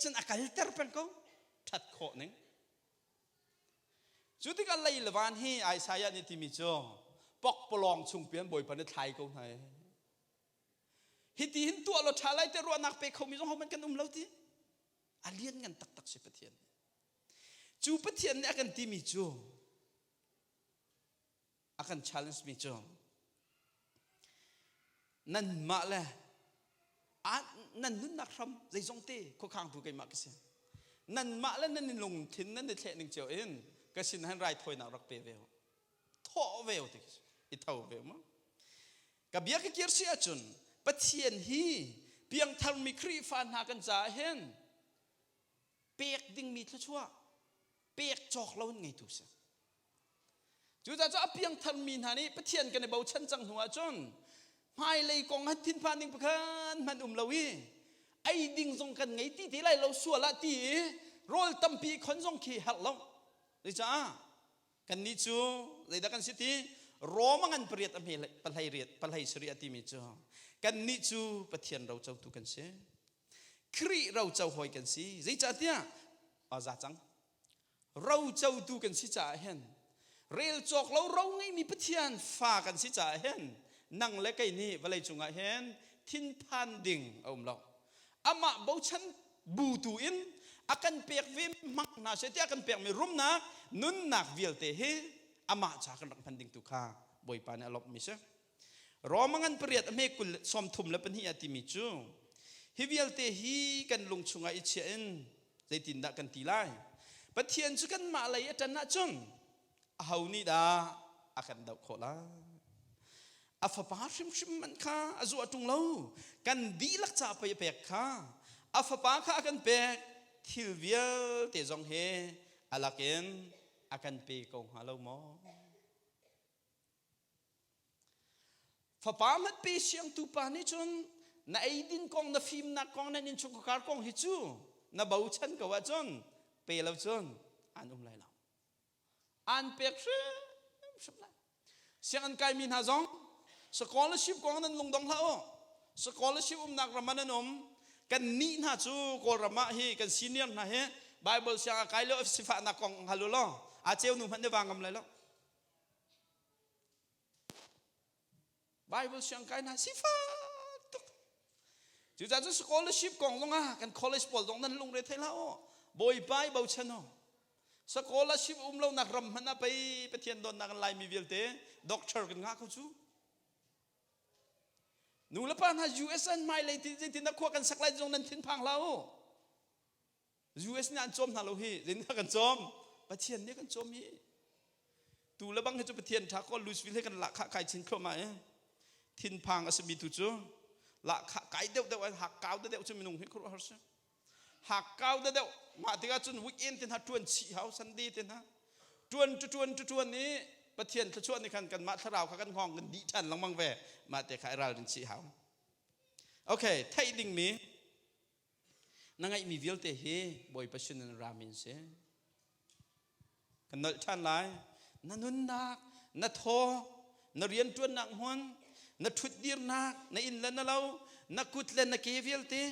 Speaker 1: cun a kalter peng ko. Ṭhat khawh ning. Cu tikah lei le van hi Isaiah nih timi cu pokpalawng chung pian Bawipa nih thlai ko hna. Hiti hin tuah law ṭha lai te ruahnak pe khomi zong hohmanh kan um lo ti. A lianngan taktak si Pathian. Cu Pathian nih a kan timi cu a kan challenge mi cu nanmah le nan nunnak hram zeizong te khuakhangtu keimah ka si nanmah le nan lungthin nan i thleh ning cio in ka sin han raithawinak rak pe ve thawh ve ti i tho ve ma ka bia ka kir si ahcun Pathian hi piangtharmi Khrihfa hna kan caah hin pek dingmi thluachuah pek cawk lo in ngeitu si. Cucaah cu a piangtharmi hna nih Pathian kan i bochan cang hnu ahcun hmailei kong han thinphan ding pakhat hmanh um lo i ei ding zong kan ngei ti ti lai lo sual ah ti i rawl tampi khon zong khi herh lo. Zeicah kannih cu zeidah kan si ti Roma ngan pariat a hme pahlei riat pahlei sarih a timi cu kannih cu Pathian rocotu kan si. Khrih roco hawi kan si. Zeicahtiah a za cang. Rocotu kan si caah hin rel cawk lo ro ngeimi Pathian fa kan si caah hin nang le kei nih vawlei cungah hin thinphan ding a um lo. Amah bochan bu tu in a kan pek ve hmang hna seh tiah kan pekmi rumnak nunnak vialte hi amah ca kan rak hman ding tu kha Bawipa nih a lawmhmi si. Roma ngan pariat a hme kul 32 a timi cu hi vialte hi kan lung chungah i chiah in zeitindah kan ti lai? Pathian cu kanmah lei a ṭan ahcun aho nih dah a kan doh khawh lai? A fapa hrimhrim man kha a zuah ṭung lo. Kan dihlak ca pei a pek kha. A fapa kha a kan pek. Thil vialte zong he a lakin a kan pe ko hnga lo maw? Fapa hmatpe siangtu pa nih cun na eidin kong, na fimnak kong, nan innchungkhar kong hi cu na bochan ko ahcun pe lo cun an um lai lo. An pek hrimhrim lai. Sianginn kaimi hna zong scholarship kong nan lungdong hlah u. Scholarship umnak ram ah nan um. Kan nih hna cu Kawlram ah hi kan senior hna hi Bible siang a kai lio sifahnak kong hal u law. A ceu nu hmanh na va ngam lai lo. Bible siang kai hna sifak tuk. Cucaah cun scholarship kong zong ah kan college pawl zong nan lungre thei hlah u. Bawipa i bochan u. Scholarship um lonak ram hmanh ah pei Pathian dawtnak in Laimi vialte doctor kan ngah ko cu. Nu le pa hna US an hmailei ti zeitin dah khua kan sak lai zong nan thinphang hlah u. US nih an cawm hna lo hi zeitin kan cawm Pathian nih kan cawm hi tu le bang hi cu Pathian tha ko Louisville he kan lahkhah kai chin thluahmah e thinphang a simi tu cu lahkhah kai deuh deuh an hak kau deuh cu minung hi khuaruah har si hak kau deuh mah tikah cun weekend te hna tuan chih hau Sunday te hna tuan tu tuan tu tuan i Pathian thluachuah nih khan kanmah thlarau kha kan hngawng kan dih ṭhan lengmang ve mah te kha i ralrin chih hau okay theih dingmi Na ngeihmi vialte hi Bawipa sin in rami an si. Kan nolh ṭhan lai. Na nunnak, na thaw, na rianṭuannak hmun, na ṭhutdirnak, na inn le na lo, na kut le na ke vialte,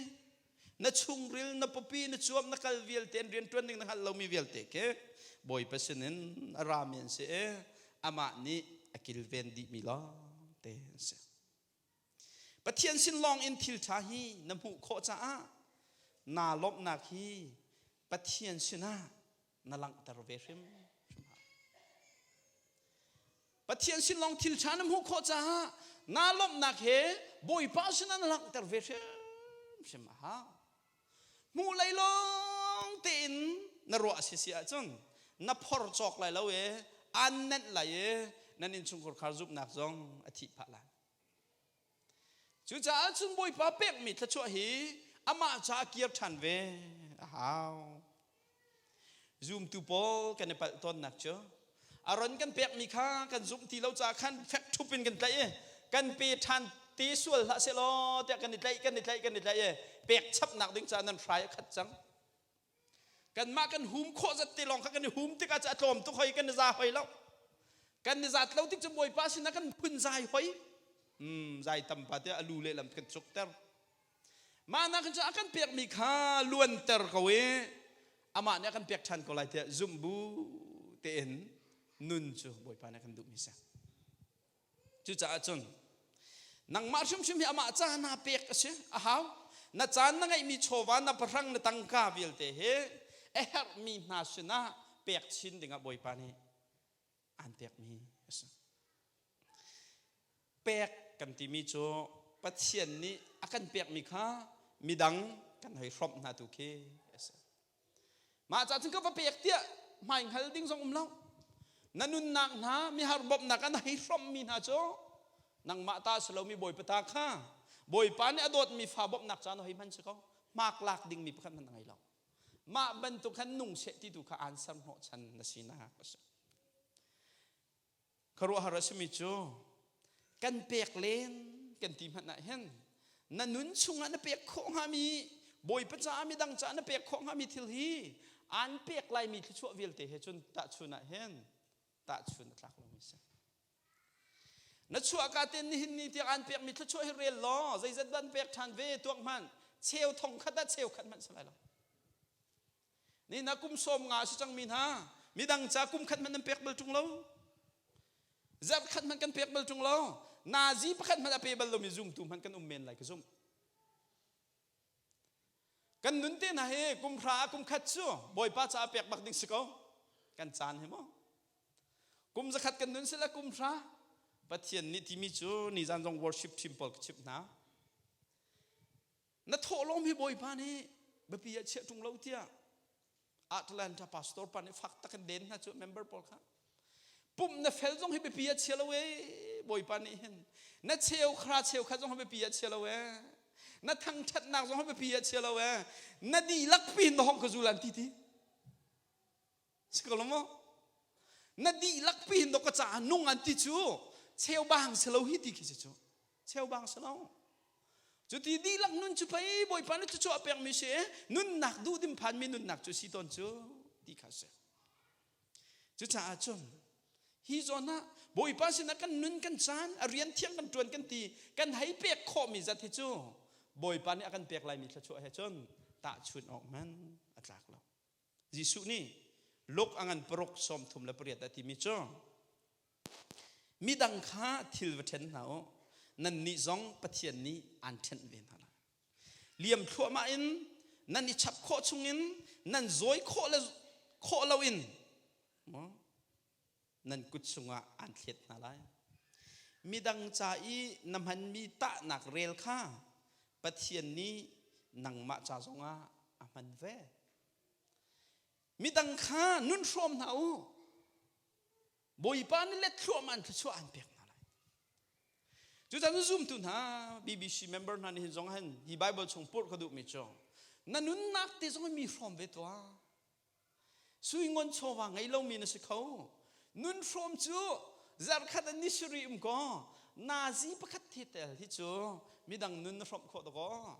Speaker 1: na chungril, na pawpi, na cuap, na kal vialte, an rianṭuan ding na hngalh lomi vialte khi Bawipa sin in a rami an si i amah nih a kilven dihmi lawngte an si. Pathian sin lawng in thil ṭha hi na hmuh khawh caah naa lawmhnak hi Pathian sinah na langhter ve hrimhrim. Pathian sin lawng thil ṭha na hmuh khawh caah naa lawmhnak he Bawipa sinah na langhter ve hrimhrim a hau. Hmuh lei lawng tein na ruah si si ahcun na phor cawk lai lo i aan nenh lai i nan innchungkhar khar zumhnak zong a thih phah lai. Cucaah cun Bawipa pekmi thluachuah hi amah caah kir ṭhan ve a hau. Zumtu pawl kan i palh tawnnak cu a ron kan pekmi kha kan zumh ti lo caah khan fek ṭhup in kan tlaih i kan pe ṭhan te sual hlah sehlaw tiah kan i tlaih kan i tlaih kan i tlaih i pek chapnak ding caah nan hrai a khat cang. Kanmah kan hum khawh zat te lawng kha kan i hum tikah cu a tlawm tuk hoi kan i za hoi lo. Kan i zat lo tik cu Bawipa sinah kan phun zai hoi. Zai tam pa tiah a lu lehlam kan cukter. Mah nak cu a kan pekmi kha luanter ko i amah nih a kan pek ṭhan ko lai tiah zumh bu tein nun cu Bawipa nih a kan duhmi si. Cucaah cun nangmah hrimhrim hi amah ca naa pek a si a hau. Na caan na ngeihmi chawva na pahrang na tangka vialte hi a herhmi hna sinah pek chin dingah Bawipa nih aan pekmi a si. Pek kan timi cu Pathian nih a kan pekmi kha midang kan hei hrawmh hna tu khi a si. Mah ca cun ka va pek tiah hmai hngal ding zong um lo. Na nunnak hna mihar bawmhnak ah na hei hrawmhmi hna cu nangmah ta si lomi Bawipa ta kha Bawipa nih a dawtmi fa bawmhnak ca na hei hman si ko. Hmak lak dingmi pakhat hmanh na ngei lo. Mah bantuk khan nung seh ti tu kha aan ser hnawhchan na sinak a si. Khuaruahhar a simi cu kan pek len kan ti hmanh ah hin na nun chungah na pek khawh hngami Bawipa caah midang caah na pek khawh hngami thil hi aan pek laimi thluachuah vialte he cun tahchun ah hin tahchun a tlak lomi si. Na chuahka ten nihin ni tiang aan pekmi thluachuah hi rel law zeizat ban pek ṭhan ve tuak hmanh cheu thong khat ah cheu khat hmanh si lai lo. Ni na kum 50 a si cangmi hna midang ca kum khat hmanh nan pek bal ṭung lo. Zarh khat hmanh kan pek bal ṭung lo. Nazi pakhat hmanh a pe bal lomi zumtu hmanh kan um men lai ka zumh. Kan nun te hna hi kum hra ah kum khat cu Bawipa caah pek bak ding si ko. Kan caan hi maw? Kum zakhat kan nun sila kum hra Pathian nih timi cu nizan zong worship team pawl ka chimh hna. Na thawhlawm hi Bawipa nih biapi ah chiah ṭung lo tiah Atlanta pastor pa nih fak tak in den hna cu member pawl kha. Pumh na fel zong hi biapi ah chia lo ee Bawipa nih hin. Na cheu khra cheu khat zong hi biapi ah chia lo ee. Na thangṭhatnak zong hi biapi ah chia lo ee. Na dihlak pin na hong ka zul an ti ti. Si ko lo maw? Na dihlak pin do ka caah nung an ti cu cheu bang si lo hi ti khi si cu. Cheu bang si lo. Cu ti dihlak nun cu pei Bawipa nih thluachuah pekmi si nunnak duhdim phanmi nunnak cu si tawn cu ti kha si. Cucaah cun hi zawn ah Bawipa sinah kan nun kan caan a rian thiang kan ṭuan kan ti kan hei pek khawhmi zat hi cu Bawipa nih a kan pek laimi thluachuah he cun tahchun awk man a tlak lo. Jesuh nih Luke a ngan paruk 38 a timi cu midang kha thil va ṭhen hna u nannih zong Pathian nih aan ṭhenh ve hna lai. Liam thluahmah in nan i chap khawh chungin nan zawi khawh le khawh loin nan kut chungah aan thlet hna lai. Midang ca i na hmanmi tahnak rel kha Pathian nih nangmah ca zongah a hman ve. Midang kha nun hrawm hna u. Bawipa nih let thluahmah in thluachuah an pek hna lai. Cucaah zumtu hna BBC member hna nih hin zong hin hi Bible chung purh ka duhmi cu na nunnak te zong mi hrawm ve tuah. Sui ngon chawva ngei lomi na si kho. Nun hrawm cu zarkhat an ni suri um ko. Nazi pakhat the tel hi cu midang nun na hrawmh khawh dakaw.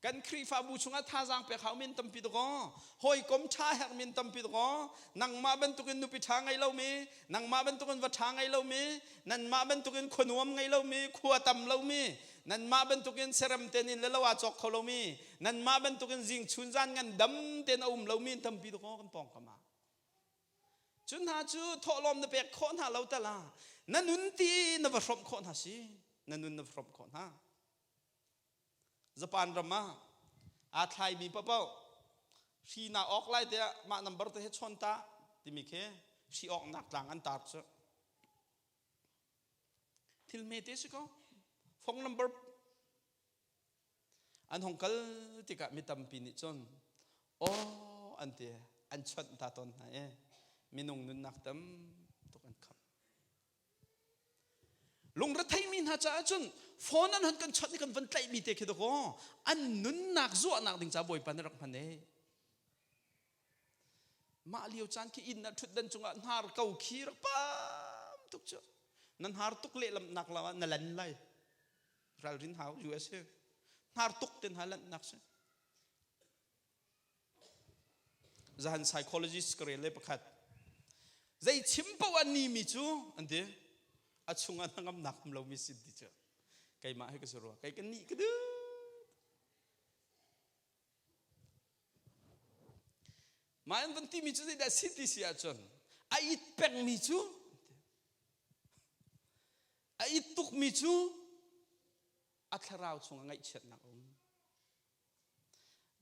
Speaker 1: Kan Khrihfabu chungah thazaang pek hau min tampi dakaw. Hawikom ṭha herh min tampi dakaw. Nangmah bantukin nupi ṭha ngei lomi, nangmah bantukin va ṭha ngei lomi, nanmah bantukin khua nuam ngei lomi, khua tam lomi, nanmah bantukin serem ten in le lo aa cawk kho lomi, nanmah bantukin zing chun zan ngan dam ten a um lomi tampi dakaw kan pawngkam ah. Cu hna cu thawhlawm na pek khawh hna lo tala na nun ti na va hrawmh khawh hna si na nun na va hrawmh khawh hna Japan ram ah aa thlaimi paohpaoh hri naa awk lai tiah mah number te he chawn ta timi khi hri awknak tlang an tar cu thil hme te si ko phone number an hong kal tikah mi tampi nih cun aw an ti an chawnh ta tawn hna i minung nunnak tam tuk an khamh Lungretheimi hna caah cun phone an hon kan chawnh i kan van tlaihmi te khi dakaw an nunnak zuahnak ding ca Bawipa nih rak hman e. Mah lio caan khi inn ah ṭhutdan cungah hnar ko khi rak pam tuk cu. Na hnar tuk lehlamnak lam ah na lan lai. Ralrin hau USA. Hnar tuk ten ha lanhnak si. Zahan psychologist ka rel le pakhat zei chim paoh an ni mi cu an ti a chungah hnangamnak um lomi sin ti cu keimah hi ka si rua kei ka nih ka duh mah an van timi cu zeidah si ti si ahcun a it pengmi cu a it tukmi cu a thlarau chungah ngaihchiatnak a um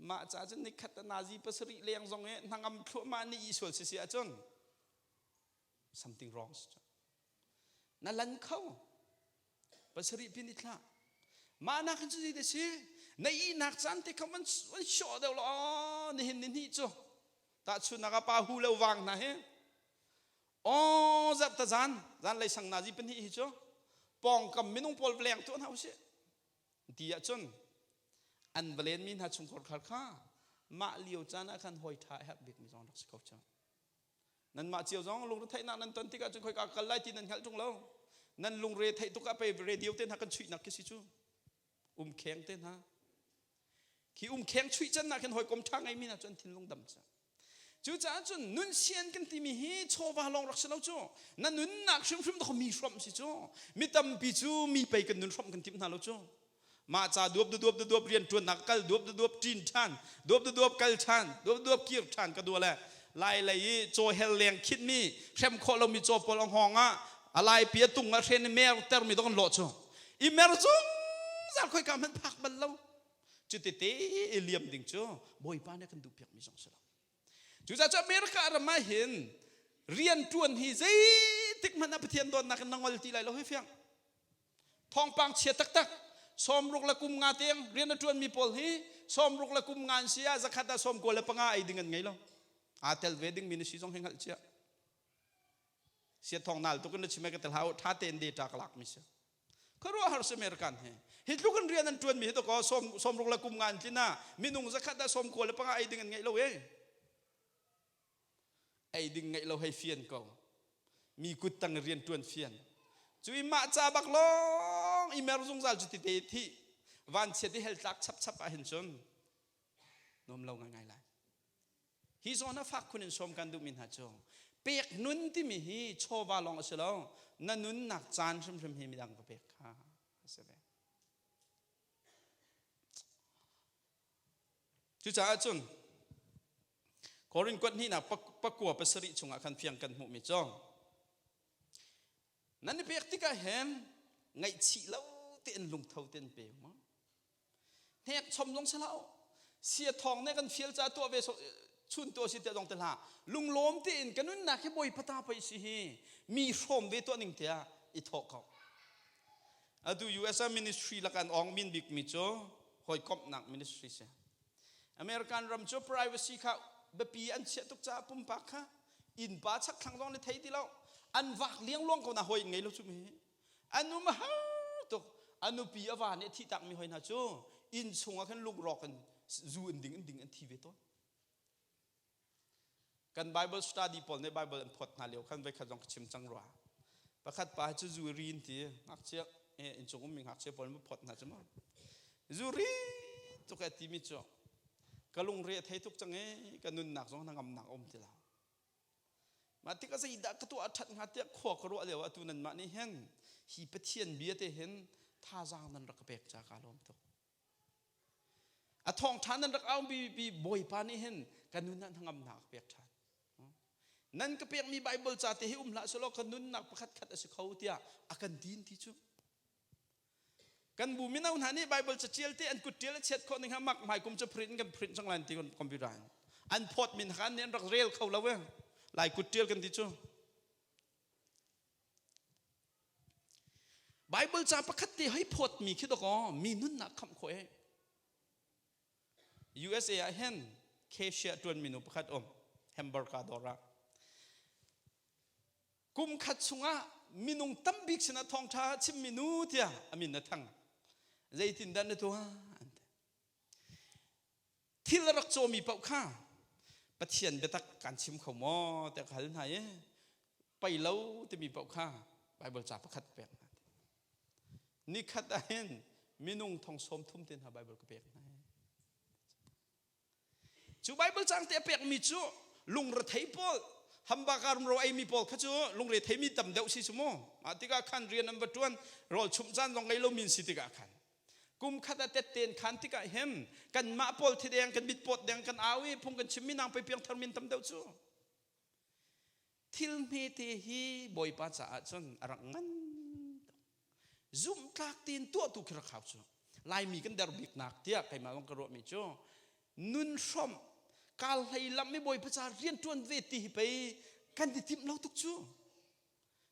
Speaker 1: Mah ca cun nikhat a nazi pasarih leng zong i hnangam thluahmah nih i sual si si ahcun something wrong si na lan kho pasarih pin i thlah mah nak hin cu zei da si na ihnak caan te kha van van sawh deuh law nihin ni hnih cu tahchunnak ah pa hu lo wang hna hi aw zarh ta zan zan lei sang nazi pahnih hi cu pawngkam minung pawl leng tuah hna usih ti ahcun an va lenmi hna chungkhar khar kha mah lio caan ah khan hawi ṭha a herh bikmi zong rak si ko cang. Nanmah cio zong lungretheihnak nan ton tikah cun khoika kal lai ti nan hngalh ṭung lo. Nan lungre theih tuk ah pei radio te hna kan chuihnak khi si cu. Umkheng te hna. Khi umkheng chuih can ah khin hawikom ṭha ngeimi hna cu an thinlung dam cang. Cucaah cun nun sian kan timi hi chawva lawng rak si lo cu. Na nunnak hrimhrim to mi hrawmh si cu. Mi tampi cu mi pei kan nun hrawmh kan timh hna lo cu. Mah ca duap duap duap rian ṭuannak kal duap duap ṭin ṭhan, duap duap kal ṭhan, duap duap kir ṭhan ka dua le lai lei i caw hel leng khitmi hrem khawh lomi caw pawl a hngawng ah a lai pi a tung ah hren i mer termi dok an lawh cu. I mer zungzal khoika hmanh phak bal lo. Cutete i liam ding cu Bawipa nih a kan duhpiakmi zong si lo. Cucaah cu America ram ah hin rian ṭuan hi zeitik hmanh ah Pathian dawtnak in na ngol ti lai lo hi fiang. Thawngpang chia taktak sawmruk le kum nga tiang rian a ṭuanmi pawl hi sawmruk le kum nga an si ah zakhat ah 95 ei ding an ngei lo. Aa tel ve dingmi na si zong hi hngalh cia. Sia thawng nal tuk in na chim ai ka tel hau ṭha tein data ka lakmi si. Khuaruahhar si American hi. Hi tluk in rian an ṭuanmi hi to sawm sawmruk le kum nga an tlin ah minung zakhat ah 95 ei ding an ngeih lo e. Ei ding ngeih lo hei fian ko. Mi kut tang rian ṭuan fian. Cu i mah ca bak lawng i mer zungzal cu tite thi vanchiat i hel tlak chap chap ah hin cun nuam lo ngai ngai lai. Hi zawn ah fak khun in sawm kan duhmi hna cu pek nun timi hi chawva lawng a si lo na nunnak caan hrimhrim hi midang va pek kha a si ve. Cucaah cun Korin kuat hnihnak pakua pasarih chungah khan fiang kan hmuhmi cu nan i pek tikah hin ngaihchih lo tein lungtho tein pe mu. Hnek chom zong si hlah u. Sia thawng nih kan fial ca tuah ve chun tuah si tiah zong te hlah. Lunglawm tein ka nunnak hi Bawipa ta pei si hi mi hrawm ve tuah ning tiah i thawh ko. Atu USA ministry lakan ong min bikmi cu hawikomhnak ministry si. American ram cu privacy kha biapi an chiah tuk caah pumpak kha innpa chakthlang zong nih thei ti lo. An vak liangluang ko na hawi ngei lo cu mi. An um a har tuk. A nupi a va nih a thih takmi hoi hna cu inn chungah khan lungrawk in zu in ding in ding an thi ve tawn. Kan Bible study pawl nih Bible an phawt hna lio khan voikhat zong ka chim cang rua. Pakhat pa cu zu ri in ti ngakchia innchung ummi ngakchia pawl an phawt hna cu mu. Zu ri tuk a timi cu ka lungre a thei tuk cang i ka nunnak zong hnangamnak a um ti lo. Mah tikah zeidah ka tuah a ṭhat hnga tiah khua ka ruah lio ah atu nanmah nih hin hi Pathian bia te hin thazaang nan rak ka pek ca kaa lawm tuk. A thawngṭha nan rak au bi Bawipa nih hin ka nun ah hnangamnak a pek ṭhan. Nan ka pekmi Bible ca te hi um hlah selaw ka nunnak pakhat khat a si kho tiah a kan din ti cu. Kan bu mino hna nih Bible caṭial te an kut ṭial a chiat khawh ning ha mak hmai kum cu print kan print cang lai ti computer in. An phawt min kha nih an rak rel kho lo e. Lai kut ṭial kan ti cu. Bible ca pakhat te hei phawt mi khi dakaw mi nunnak khamh khawh e. USA ah hin cashier ṭuan minu pakhat um hamburger dawr ah. Kum khat chungah minung tambik sinah thawngṭha chimmi nu tiah a min a thang. Zeitindah na tuah? An ti. Thil a rak cawmi paoh kha Pathian biatak kan chim kho maw tiah ka hal hna i pei lo timi paoh kha Bible ca pakhat ka pek hna. Nikhat ah hin minung thong sawm thum te hna Bible ka pek hna. Cu Bible cang te a pekmi cu lungrethei pawl hambaka rumro eimi pawl kha cu lungretheimi tam deuh si cu mu. Mah tikah khan rian an va ṭuan rawl chumh caan zong ngei lomi an si tikah khan kum khat a tetten khan tikah hin kanmah pawl thideng kan mit pawt deng kan au i phung kan chimmi nang pei piangthar min tam deuh cu thil hmete hi Bawipa caah cun a rak ngan zumhtlak tein tuahtu khi rak hau cu Laimi kan der biknak tiah keimah zong ka ruahmi cu nun hrawmh kal hlei lam i Bawipa ca rian ṭuan ve ti hi pei kan i timh lo tuk cu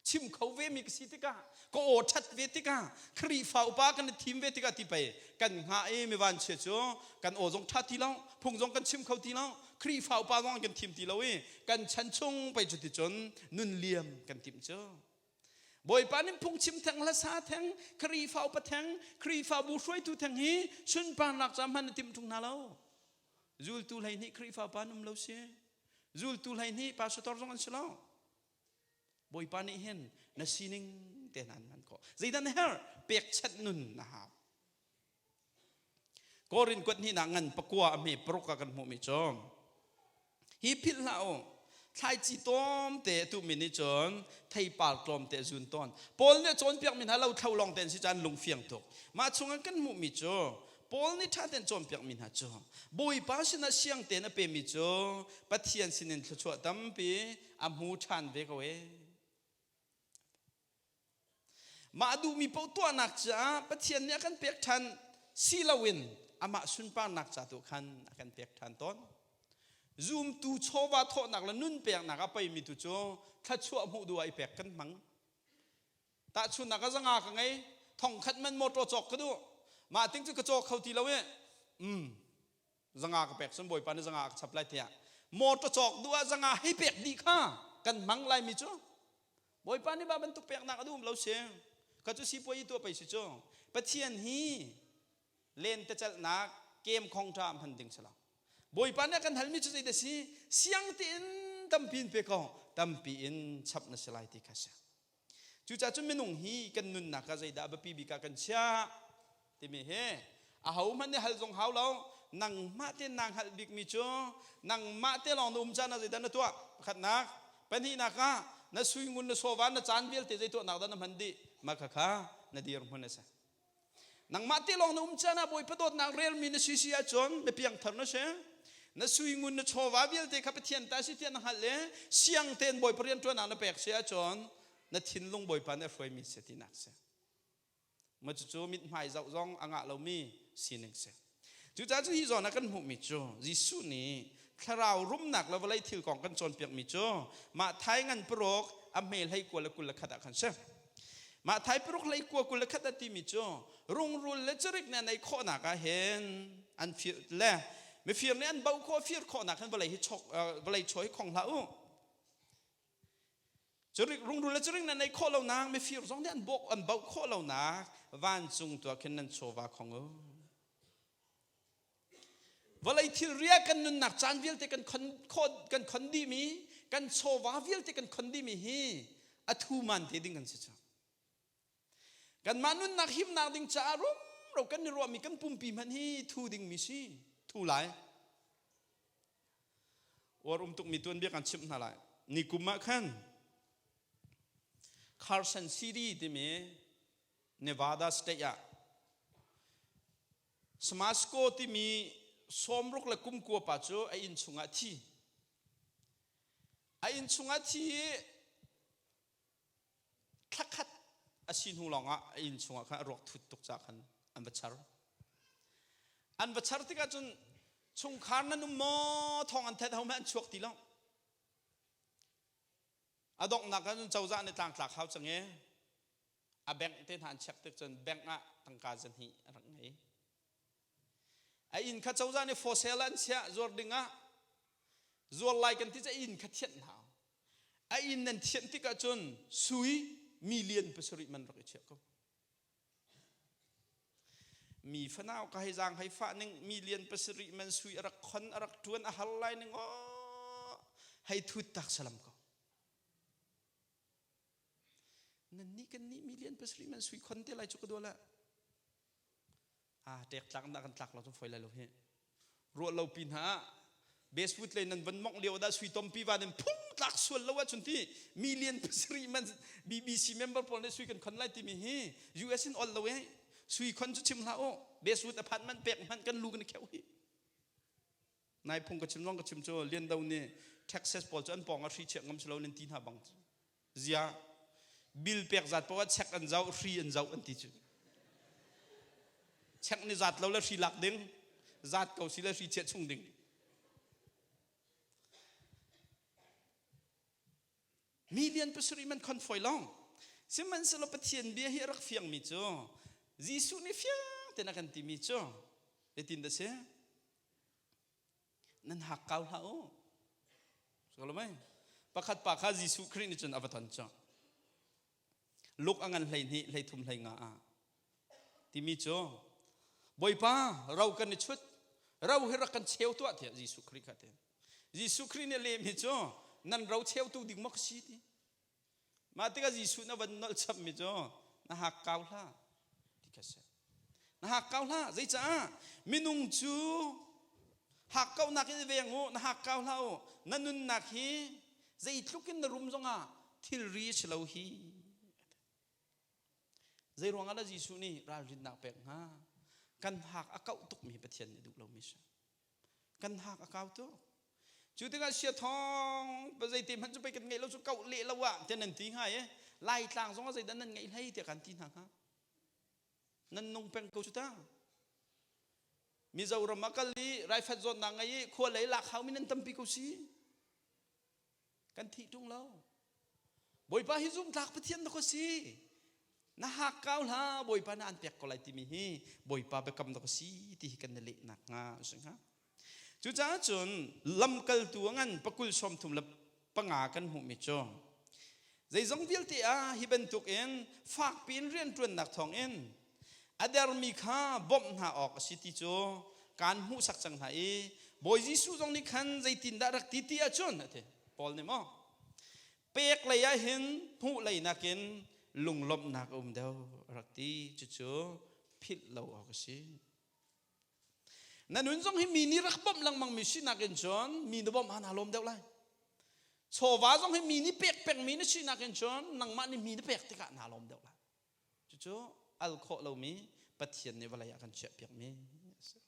Speaker 1: chim kho ve mi ka si tikah ka aw ṭhat ve tikah Khrihfa upa kan i thim ve tikah ti pei kan hngah i mi vanchia cu kan aw zong ṭha ti lo phung zong kan chim kho ti lo Khrihfa upa zong kan thim ti lo i kan chan chung pei cu ti cun nun liam kan timh cu Bawipa nih phungchim theng hlasa theng Khrihfa upa theng Khrihfabu hruaitu theng hi sunparnak ca hman na timh ṭung hna lo. Zultu 12 Khrihfa upa an um lo si. Zultu 12 pastor zong an si lo. Bawipa nih hin na sining te hna an hman khawh. Zeidah na herh? Pekchanh nun na hau. Korin kuat hnihnak ngan pakua a hme paruk ah kan hmuhmi cu hi philh hlah u thlaici tlawmte a tuhmi nih cun theipar tlawmte a zun tawn Paul nih a cawnpiakmi hna lo thlo lawng te an si caan lungfiang tuk mah chungah kan hmuhmi cu Paul nih ṭha tein cawnpiakmi hna cu Bawipa sinah siang tein a pemi cu Pathian sinin thluachuah tampi a hmu ṭhan ve ko ee Mah duhmi paoh tuahnak caah Pathian nih a kan pek ṭhan si loin amah sunparnak ca tu khan a kan pek ṭhan tawn. Zumtu chawva thawhnak le nun peknak a peimi tu cu thluachuah hmuh duh ah i pek kan hmang. Tahchunhnak ah zanga ka ngei, thongkhat man motor cawk ka duh. Mah ting cu ka cawk kho ti lo i, zanga ka pek cun Bawipa nih zanga ka chap lai tiah motor cawk duh ah zanga hei pek dih kha kan hmang laimi cu Bawipa nih mah bantuk peknak a duh lo si. Kha cu sipuai i tuah pei si cu. Pathian hi lentecelhnak kem khong ṭha hman ding si lo. Bawipa nih a kan halmi cu zeidah si? Siang tein tampi in pe ko, tampi in chap na si lai ti kha si. Cucaah cun minung hi kan nunnak ah zeidah biapi bik ah kan chiah timi hi ahohmanh nih hal zong hau lo nangmah te naa hngalh bikmi cu nangmah te lawng na um caan ah zeidah na tuah pakhatnak pahnihnak ah na suingun na sawva na caan vialte zei tuahnak dah na hman dih mah khakha na dirhmun a si nangmah te lawng na um caan ah Bawipa dawtnak relmi na si si ahcun mi piangthar na si. Na sui ngun na chawva vialte kha Pathian ta si tiah na hngalh le siang tein Bawipa rianṭuan ah na pek si ahcun na thinlung Bawipa nih a hruaimi si tinak si. Ma cucu mithmai zoh zong a ngah lomi sining si. Cucaah cun hi zawn ah kan hmuhmi cu Jesuh nih thlarau rumnak le vawlei thil kong kan cawnpiakmi cu mah thai ngan paruk a hme hlei kua le 21 ah khan si. Mah thai paruk hlei kua 21 a timi cu rungrul le cirik nih an ei khawhnak ah hin an fir le mifir nih an bauh khawh fir khawhnak hin vawlei hi chok vawlei chaw hi khong hlah u. Curik rungrul le curik nan ei khawh lonak mifir zong nih an bawk an bauh khawh lonak vancung tuah khin nan chawva khong u. Vawlei thilri ah kan nunnak caan vialte kan khon khawh kan khon dihmi kan chawva vialte kan khon dihmi hi a thu man te ding kan si cang. Kanmah nunnak himnak ding caah rumro kan i ruahmi kan pumpi hmanh hi thu dingmi si thu lai. Uar um tukmi tuanbia kan chimh hna lai. Ni kum ah khan Carson City timi Nevada state ah Smasco timi sawmruk le kum kua pa cu a inn chungah thi. A inn chungah thi i thlakhat a si hnu lawngah a inn chungah khan a ruak thut tuk caah khan an va char. An va char tikah cun chungkhar nan um maw thawng an theih ho an chuak ti lo. A donghnak ah cun cozah nih tlangtlak hau cang i a bank te hna an check tik cun bank ah tangka zahnih a rak ngei. A inn kha cozah nih for sale an chiah zuar ding ah zuar lai kan ti ca inn kha thianh hna. A inn nan thianh tikah cun sui million pasarih man rak i chiah ko. Mi fanau ka hei zaang hei fah ning million pasarih man sui a rak khon a rak tuan a har lai ning aw hei thut tak salam ko. Nan nih kan nih million pasarih man sui khon te lai cu ka dual ah. Ah tek tlak na kan tlak lo cu foi lai lo hi. Ruah lo pi hna ah Basewood lei nan van mongh lio dah sui tompi van in phung tlak sual lo ahcun ti million pasarih man BBC member pawl nih sui kan khon lai timi hi US in ol lo eh sui khon cu chim hlah u Basewood apartment pek hmanh kan lu kan kheu hi nai phung ka chim zong ka chim cu Lian Do nih Texas pawl cu an pawng ah hri chiah ngam si lo nan ti hna bang zia bill pek zat poah check an zoh hri an zoh an ti cu check ni zat lo le hri lak ding zat ko si le hri chiah chung ding million pasarih man khon foi long sihmanhsehlaw Pathian bia hi a rak fiang mi cu Jesuh nih fiang ten a kan timi cu zeitin dah si Nan hak kau hlah u. Solo mei. Pakhat pa kha Jesuh Khrih nih cun a va ton cu. Luk a ngan 12 33 hleinga ah timi cu Bawipa ro kan i chut ro hi rak kan cheu tuah tiah Jesuh Khrih kha ti. Jesuh Khrih nih lehmi cu nan ro cheutu ding maw ka si ti. Mah tikah Jesuh na van nolh chapmi cu na hak kau hlah ti kha si. Na hak kau hlah. Zeicah? Minung cu hak kaunak in veng u, na hak kau hlah u. Na nunnak hi zeitluk in na rum zongah thilri si lo hi. Zei ruangah dah Jesuh nih ralrinnak pek hnga? Kan hak a kauh tukmi Pathian nih duh lomi si. Kan hak a kau tuk. Cu tikah sia thawng zeite hmanh cu pei kan ngeih lo cu kauh leh lo ah tiah nan ti hnga i Laitlang zong ah zeidah nan ngeih hlei tiah kan ti hna hnga. Nan nung peng ko cu ta. Mizoram ah kal i raifat zawtnak ngei i khua lei lak haumi nan tampi ko si. Kan thih ṭung lo. Bawipa hi zumtlak Pathian na ko si. Na hak kau hlah Bawipa na an pek ko lai timi hi Bawipa biakam na ko si ti hi kan na lehnak hnga a si hnga. Cucaah cun lamkaltu a ngan pakul 35 kan hmuhmi cu zeizong vialte ah hi bantukin fakpi in rianṭuannak thawngin a dermi kha bawmh hna awk a si ti cu kaan hmuhsak cang hna i Bawi Jesuh zong nih khan zeitindah rak ti ti ahcun a ti Paul nih maw pek lei ah hin hmuh lei nakin lunglawmhnak a um deuh a rak ti cucu philh lo awk a si Na nun zong hi mi nih rak bawmh lengmang mi sinak in cun mi na bawmh ah naa lawm deuh lai. Chawva zong hi mi nih pek pengmi na sinak in cun nangmah nih mi na pek tikah naa lawm deuh lai. Cucu al khawh lomi Pathian nih vawlei ah kan chiahpiakmi a si.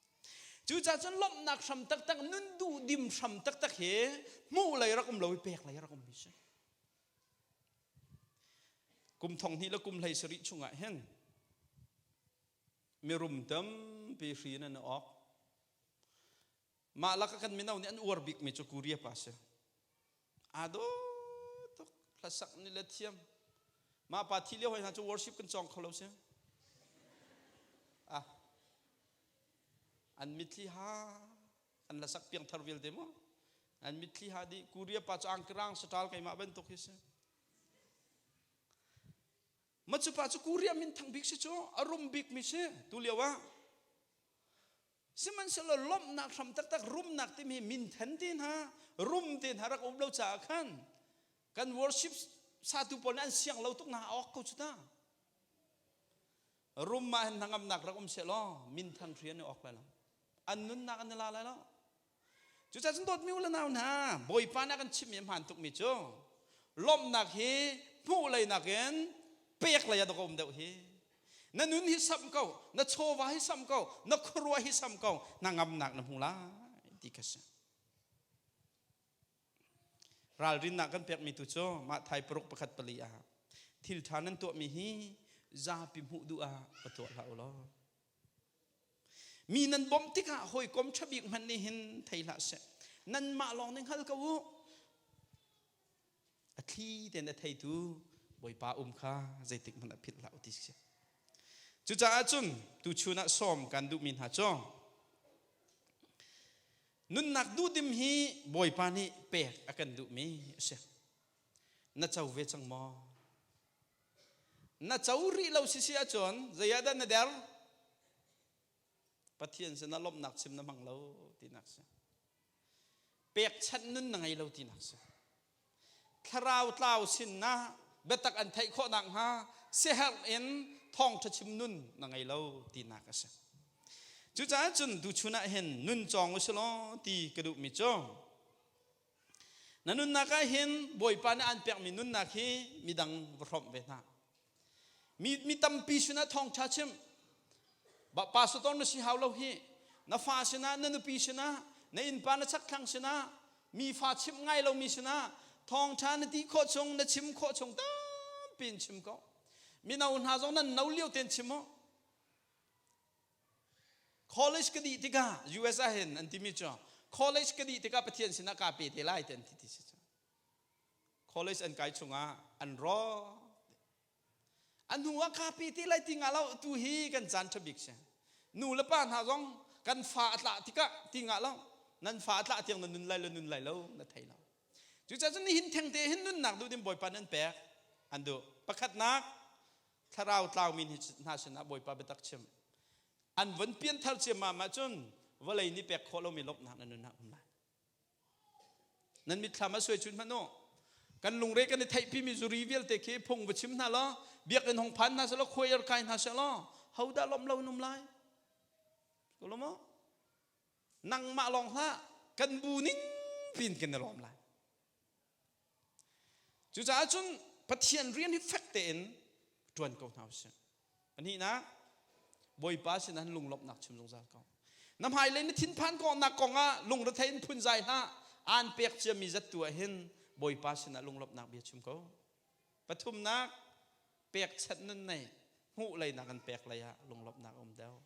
Speaker 1: Cucaah cun lawmhnak hram taktak, nun duhdim hram taktak hi hmuh lei rak um lo i pek lei rak um mi si. Kum thong hnih le kum hlei sarih chungah hin mirum tampi hri in an awk. Mah lak ah kan mino nih an uar bikmi cu Korea pa si. Aa dawh tuk hlasak nih le thiam. Mah pa thi lio hoi hna cu worship kan cawng kho lo si. Ah, an mitthli ha an hlasak piangthar vialte mu. An mitthli ha dih Korea pa cu angkirang saṭal keimah bantuk hi si. Ma cu pa cu Korea minthang bik si cu a rum bik mi si tu lio ah. Sihmanhsehlaw lawmhnak hram taktak rumnak timi minthen te hna rum te hna rak um lo caah khan kan worship satu pawl nih an siang lo tuk hna awk ko cu ta. Rum mah hin hnangamnak rak um seh law minthang hri an i awk lai lo. An nunnak an i la lai lo. Cucaah cun dawtmi u le nau hna, Bawipa nih a kan chimhmi a hmaan tukmi cu lawmhnak hi hmuh lei nakin pek lei ah dawk a um deuh hi. Na nun hi samh ko, na chawva hi samh ko, na khuaruah hi samh ko, hnangamnak na hmu lai ti kha si. Ralrinnak kan pekmi tu cu mah thai paruk pakhat pali ah thil ṭha nan tuahmi hi zapi hmuh duh ah va tuah hlah u law. Mi nan bawmh tikah hawikom ṭha bik hmanh nih hin thei hlah seh. Nanmah lawng nih hngal ko u. A thli tein a theitu Bawipa um kha zeitik hmanh ah philh hlah u ti si. Cucaah cun tuchun ah sawm kan duhmi hna cu nunnak duhdim hi Bawipa nih pek a kan duhmi a si. Na co ve cang maw? Na co rih lo sisi ahcun zei ah dah na der? Pathian sinah lawmhnak chim na hmang lo tinak si. Pekchanh nun na ngei lo tinak si. Thlarau tlau sin na biatak an theih khawh nakhnga siaherh in thawngṭha chim nun na ngei lo tinak a si. Cucaah cun tuchun ah hin nun cawng u si law ti ka duhmi cu Na nunnak ah hin Bawipa nih aan pekmi nunnak hi midang va hrawmh ve hna. Mi, mi tampi sinah thawngṭha chim. Pastor na si hau lo hi. Na fa sinah, na nupi sinah, na innpa na chakthlang sinah, mi fa chimh ngai lomi sinah thawngṭha na ti khawh chung, na chim khawh chung tampi in chim ko. Mino hna zong nan no lio tein chim u. College ka dih tikah US ah hin an timi cu college ka dih tikah Pathian sinah kaa pe te lai ti an ti ti si cu. College an kai chungah an rawk. An hnu ah kaa pe te lai ti nga lo tu hi kan caan ṭha bik si. Nu le pa hna zong kan fa a tlah tikah ti nga lo nan fa a tlah tiang na nun lai lo nun lai lo na thei lo. Cucaah cun nihin thengte hin nunnak duh ding Bawipa nan pek an duh. Pakhatnak thlarau tlaumi hna sinah Bawipa biatak chim. An von pianthar ciammam ahcun vawlei nih pek khawh lomi lawmhnak na nun ah um lai. Nan mitthlam ah suai chun hmanh u. Kan lungre kan i theihpimi zuri vialte khi phung va chim hna law biakinn hong phan hna seh law choir kai hna seh law hodah lawmh lo in um lai? Ko lo maw? Nangmah lawng hlah kan bu ning pin kan i lawm lai. Cucaah cun Pathian rian hi fek tein ṭuan ko hna usih. Pahnihnak, Bawipa sinah lunglawmhnak chim zungzal ko. Na hmailei na thinphan kawhnak kongah lungrethei in phunzai hlah. Aan pek ciami zat tu ah hin Bawipa sinah lunglawmhnak bia chim ko. Pathumnak, pekchanh nun nei hmuh lei nak in pek lei ah lunglawmhnak a um deuh.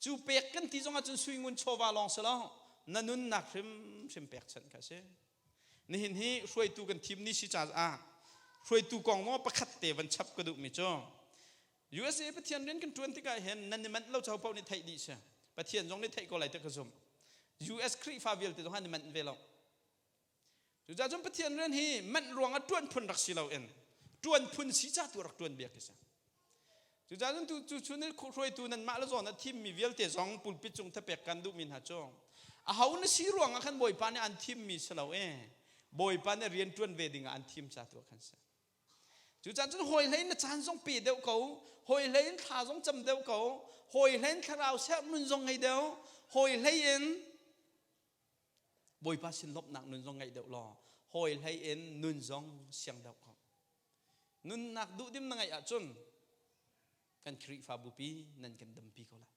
Speaker 1: Cu pek kan ti zongah cun sui ngun chawva lawng si lo, na nunnak hrimhrim pekchanh kha a si. Nihin hi hruaitu kan thim ni si caah hruaitu kong maw pakhat te van chap ka duhmi cu USA Pathian rian kan ṭuan tikah hin nan i manh lo cho paoh nih theih dih si. Pathian zong nih theih ko lai ti ka zumh. US Khrihfa vialte zong an i manh ve lo. Cucaah cun Pathian rian hi manh ruangah ṭuan phun rak si loin ṭuan phun si ca tu rak ṭuan bia khi si. Cucaah cun tu chun i hruaitu nanmah le zawn a thimmi vialte zong pulpit cung thapek kan duhmi hna cu aho na si ruangah khan Bawipa nih an thimmi si lo e Bawipa nih rian ṭuan ve dingah an thim ca tu ah khan si. Cucaah cun hawi hlei na caan zong pe deuh ko, hawi hlei in thla zong cam deuh ko, hawi hlei in thlarau serh nun zong ngei deuh, hawi hlei in Bawipa sin lawmhnak nun zong ngeih deuh law hawi hlei in nun zong siang deuh ko. Nunnak duhdim na ngeih ahcun kan Khrihfabu pi nan kan dampi ko lai.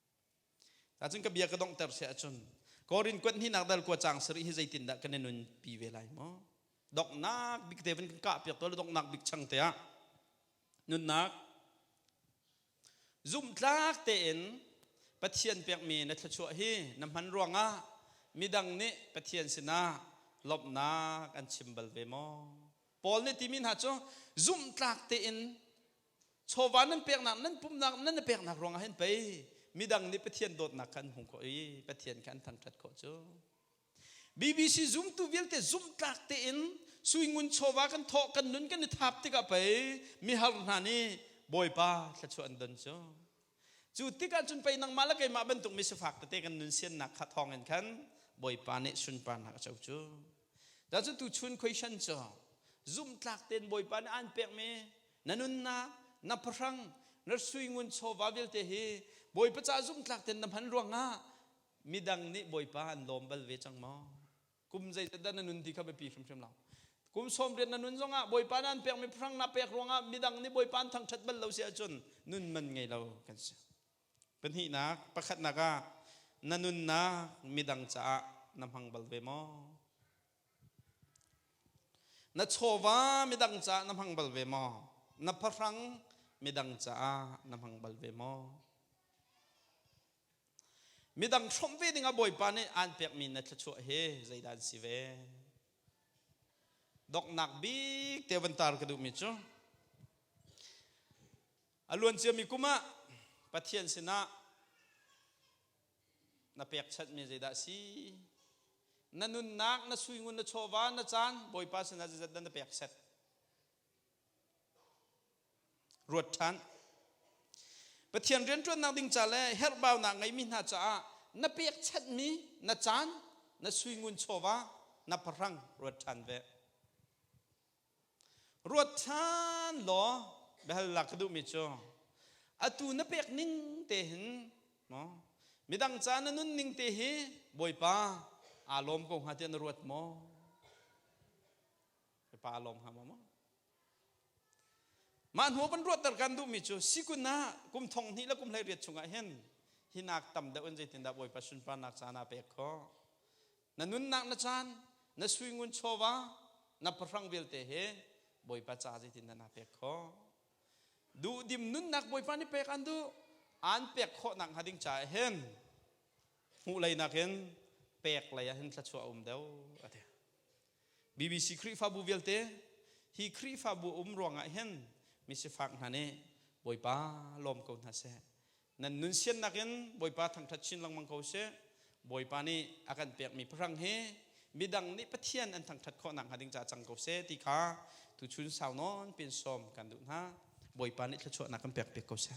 Speaker 1: Tacun ka bia ka donghter si ahcun Korin kuat hnihnak dal kua caang sarih hi zeitindah kan i nunpi ve lai maw? Donghnak bik te van kan kah piak to le donghnak bik chang te ah nunnak zumhtlak tein Pathian pekmi na thluachuah hi na hman ruangah midang nih Pathian sinah lawmhnak an chim bal ve maw? Paul nih timi hna cu zumhtlak tein chawva nan peknak nan pumnak nan i peknak ruangah hin pei midang nih Pathian dawtnak kha an hmuh khawh i Pathian kha an thangṭhat khawh cu. BBC zumtu vialte zumhtlak tein suingun chawva kan thawh kan nun kan i thap tikah pei mihar hna nih Bawipa thluachuah an don cu. Cu tikah cun pei nangmah le keimah bantuk mi sifak tete kan nun siannak kha thawngin khan Bawipa nih sunparnak a co cu. Da cu tuchun question cu zumhtlak tein Bawipa nih aan pekmi na nunnak na phahrang na suingun chawva vialte hi Bawipa ca zumhtlak tein na hman ruangah midang nih Bawipa an lawm bal ve cang maw? Kum zeizat dah na nun ti kha biapi hrimhrim lo. Kum 90 na nun zongah Bawipa nih an pekmi phrang na pek ruangah midang nih Bawipa an thangṭhat bal lo si ahcun nun man ngei lo kan si. Pahnihnak, pakhatnak ah na nunnak midang caah na hmang bal ve maw? Na chawva midang caah na hmang bal ve maw? Na phahrang midang caah na hmang bal ve maw? Midang hrawmh ve dingah Bawipa nih aan pekmi na thluachuah hi zeidah an si ve? Donghnak bik te van tar ka duhmi cu a luan ciami kum ah Pathian sinah na pekchanhmi zeidah a si? Na nunnak, na suingun, na chawva, na caan Bawipa sinah zeizat dah na pek set? Ruat ṭhan. Pathian rianṭuannak ding ca le herhbaunak ngeimi hna caah na pekchanhmi na caan, na suingun chawva, na pahrang ruat ṭhan ve. Ruat ṭhan law biahal ka duhmi cu atu na pek ning te hin maw midang ca na nun ning te hi Bawipa aa lawm ko hnga tiah na ruat maw? Bawipa aa lawm hnga maw? Mah hnu van ruahter kan duhmi cu sikun ah kum thong hnih le kum 18 chungah hin hinak tam deuh in zeitindah Bawipa sunparnak caan ah pek khawh? Na nunnak na caan, na suingun chawva, na pahrang vialte he Bawipa ca zeitindah na pek khawh? Duhdim nunnak Bawipa nih pek an duh. An pek khawhnak hnga ding caah hin hmuh lei nakin pek lei ah hin thluachuah a um deuh a ti. BBC Khrihfabu vialte hi Khrihfabu um ruangah hin misifak hna nih Bawipa lawm ko hna seh. Nan nun siannak in Bawipa thangṭhat chin lengmang ko seh. Bawipa nih a kan pekmi pahrang hi midang nih Pathian an thangṭhat khawh nakhnga ding caah cang ko seh ti kha tuchun sau nawn pin sawm kan duh hna. Bawipa nih thluachuahnak kan pek piak ko seh.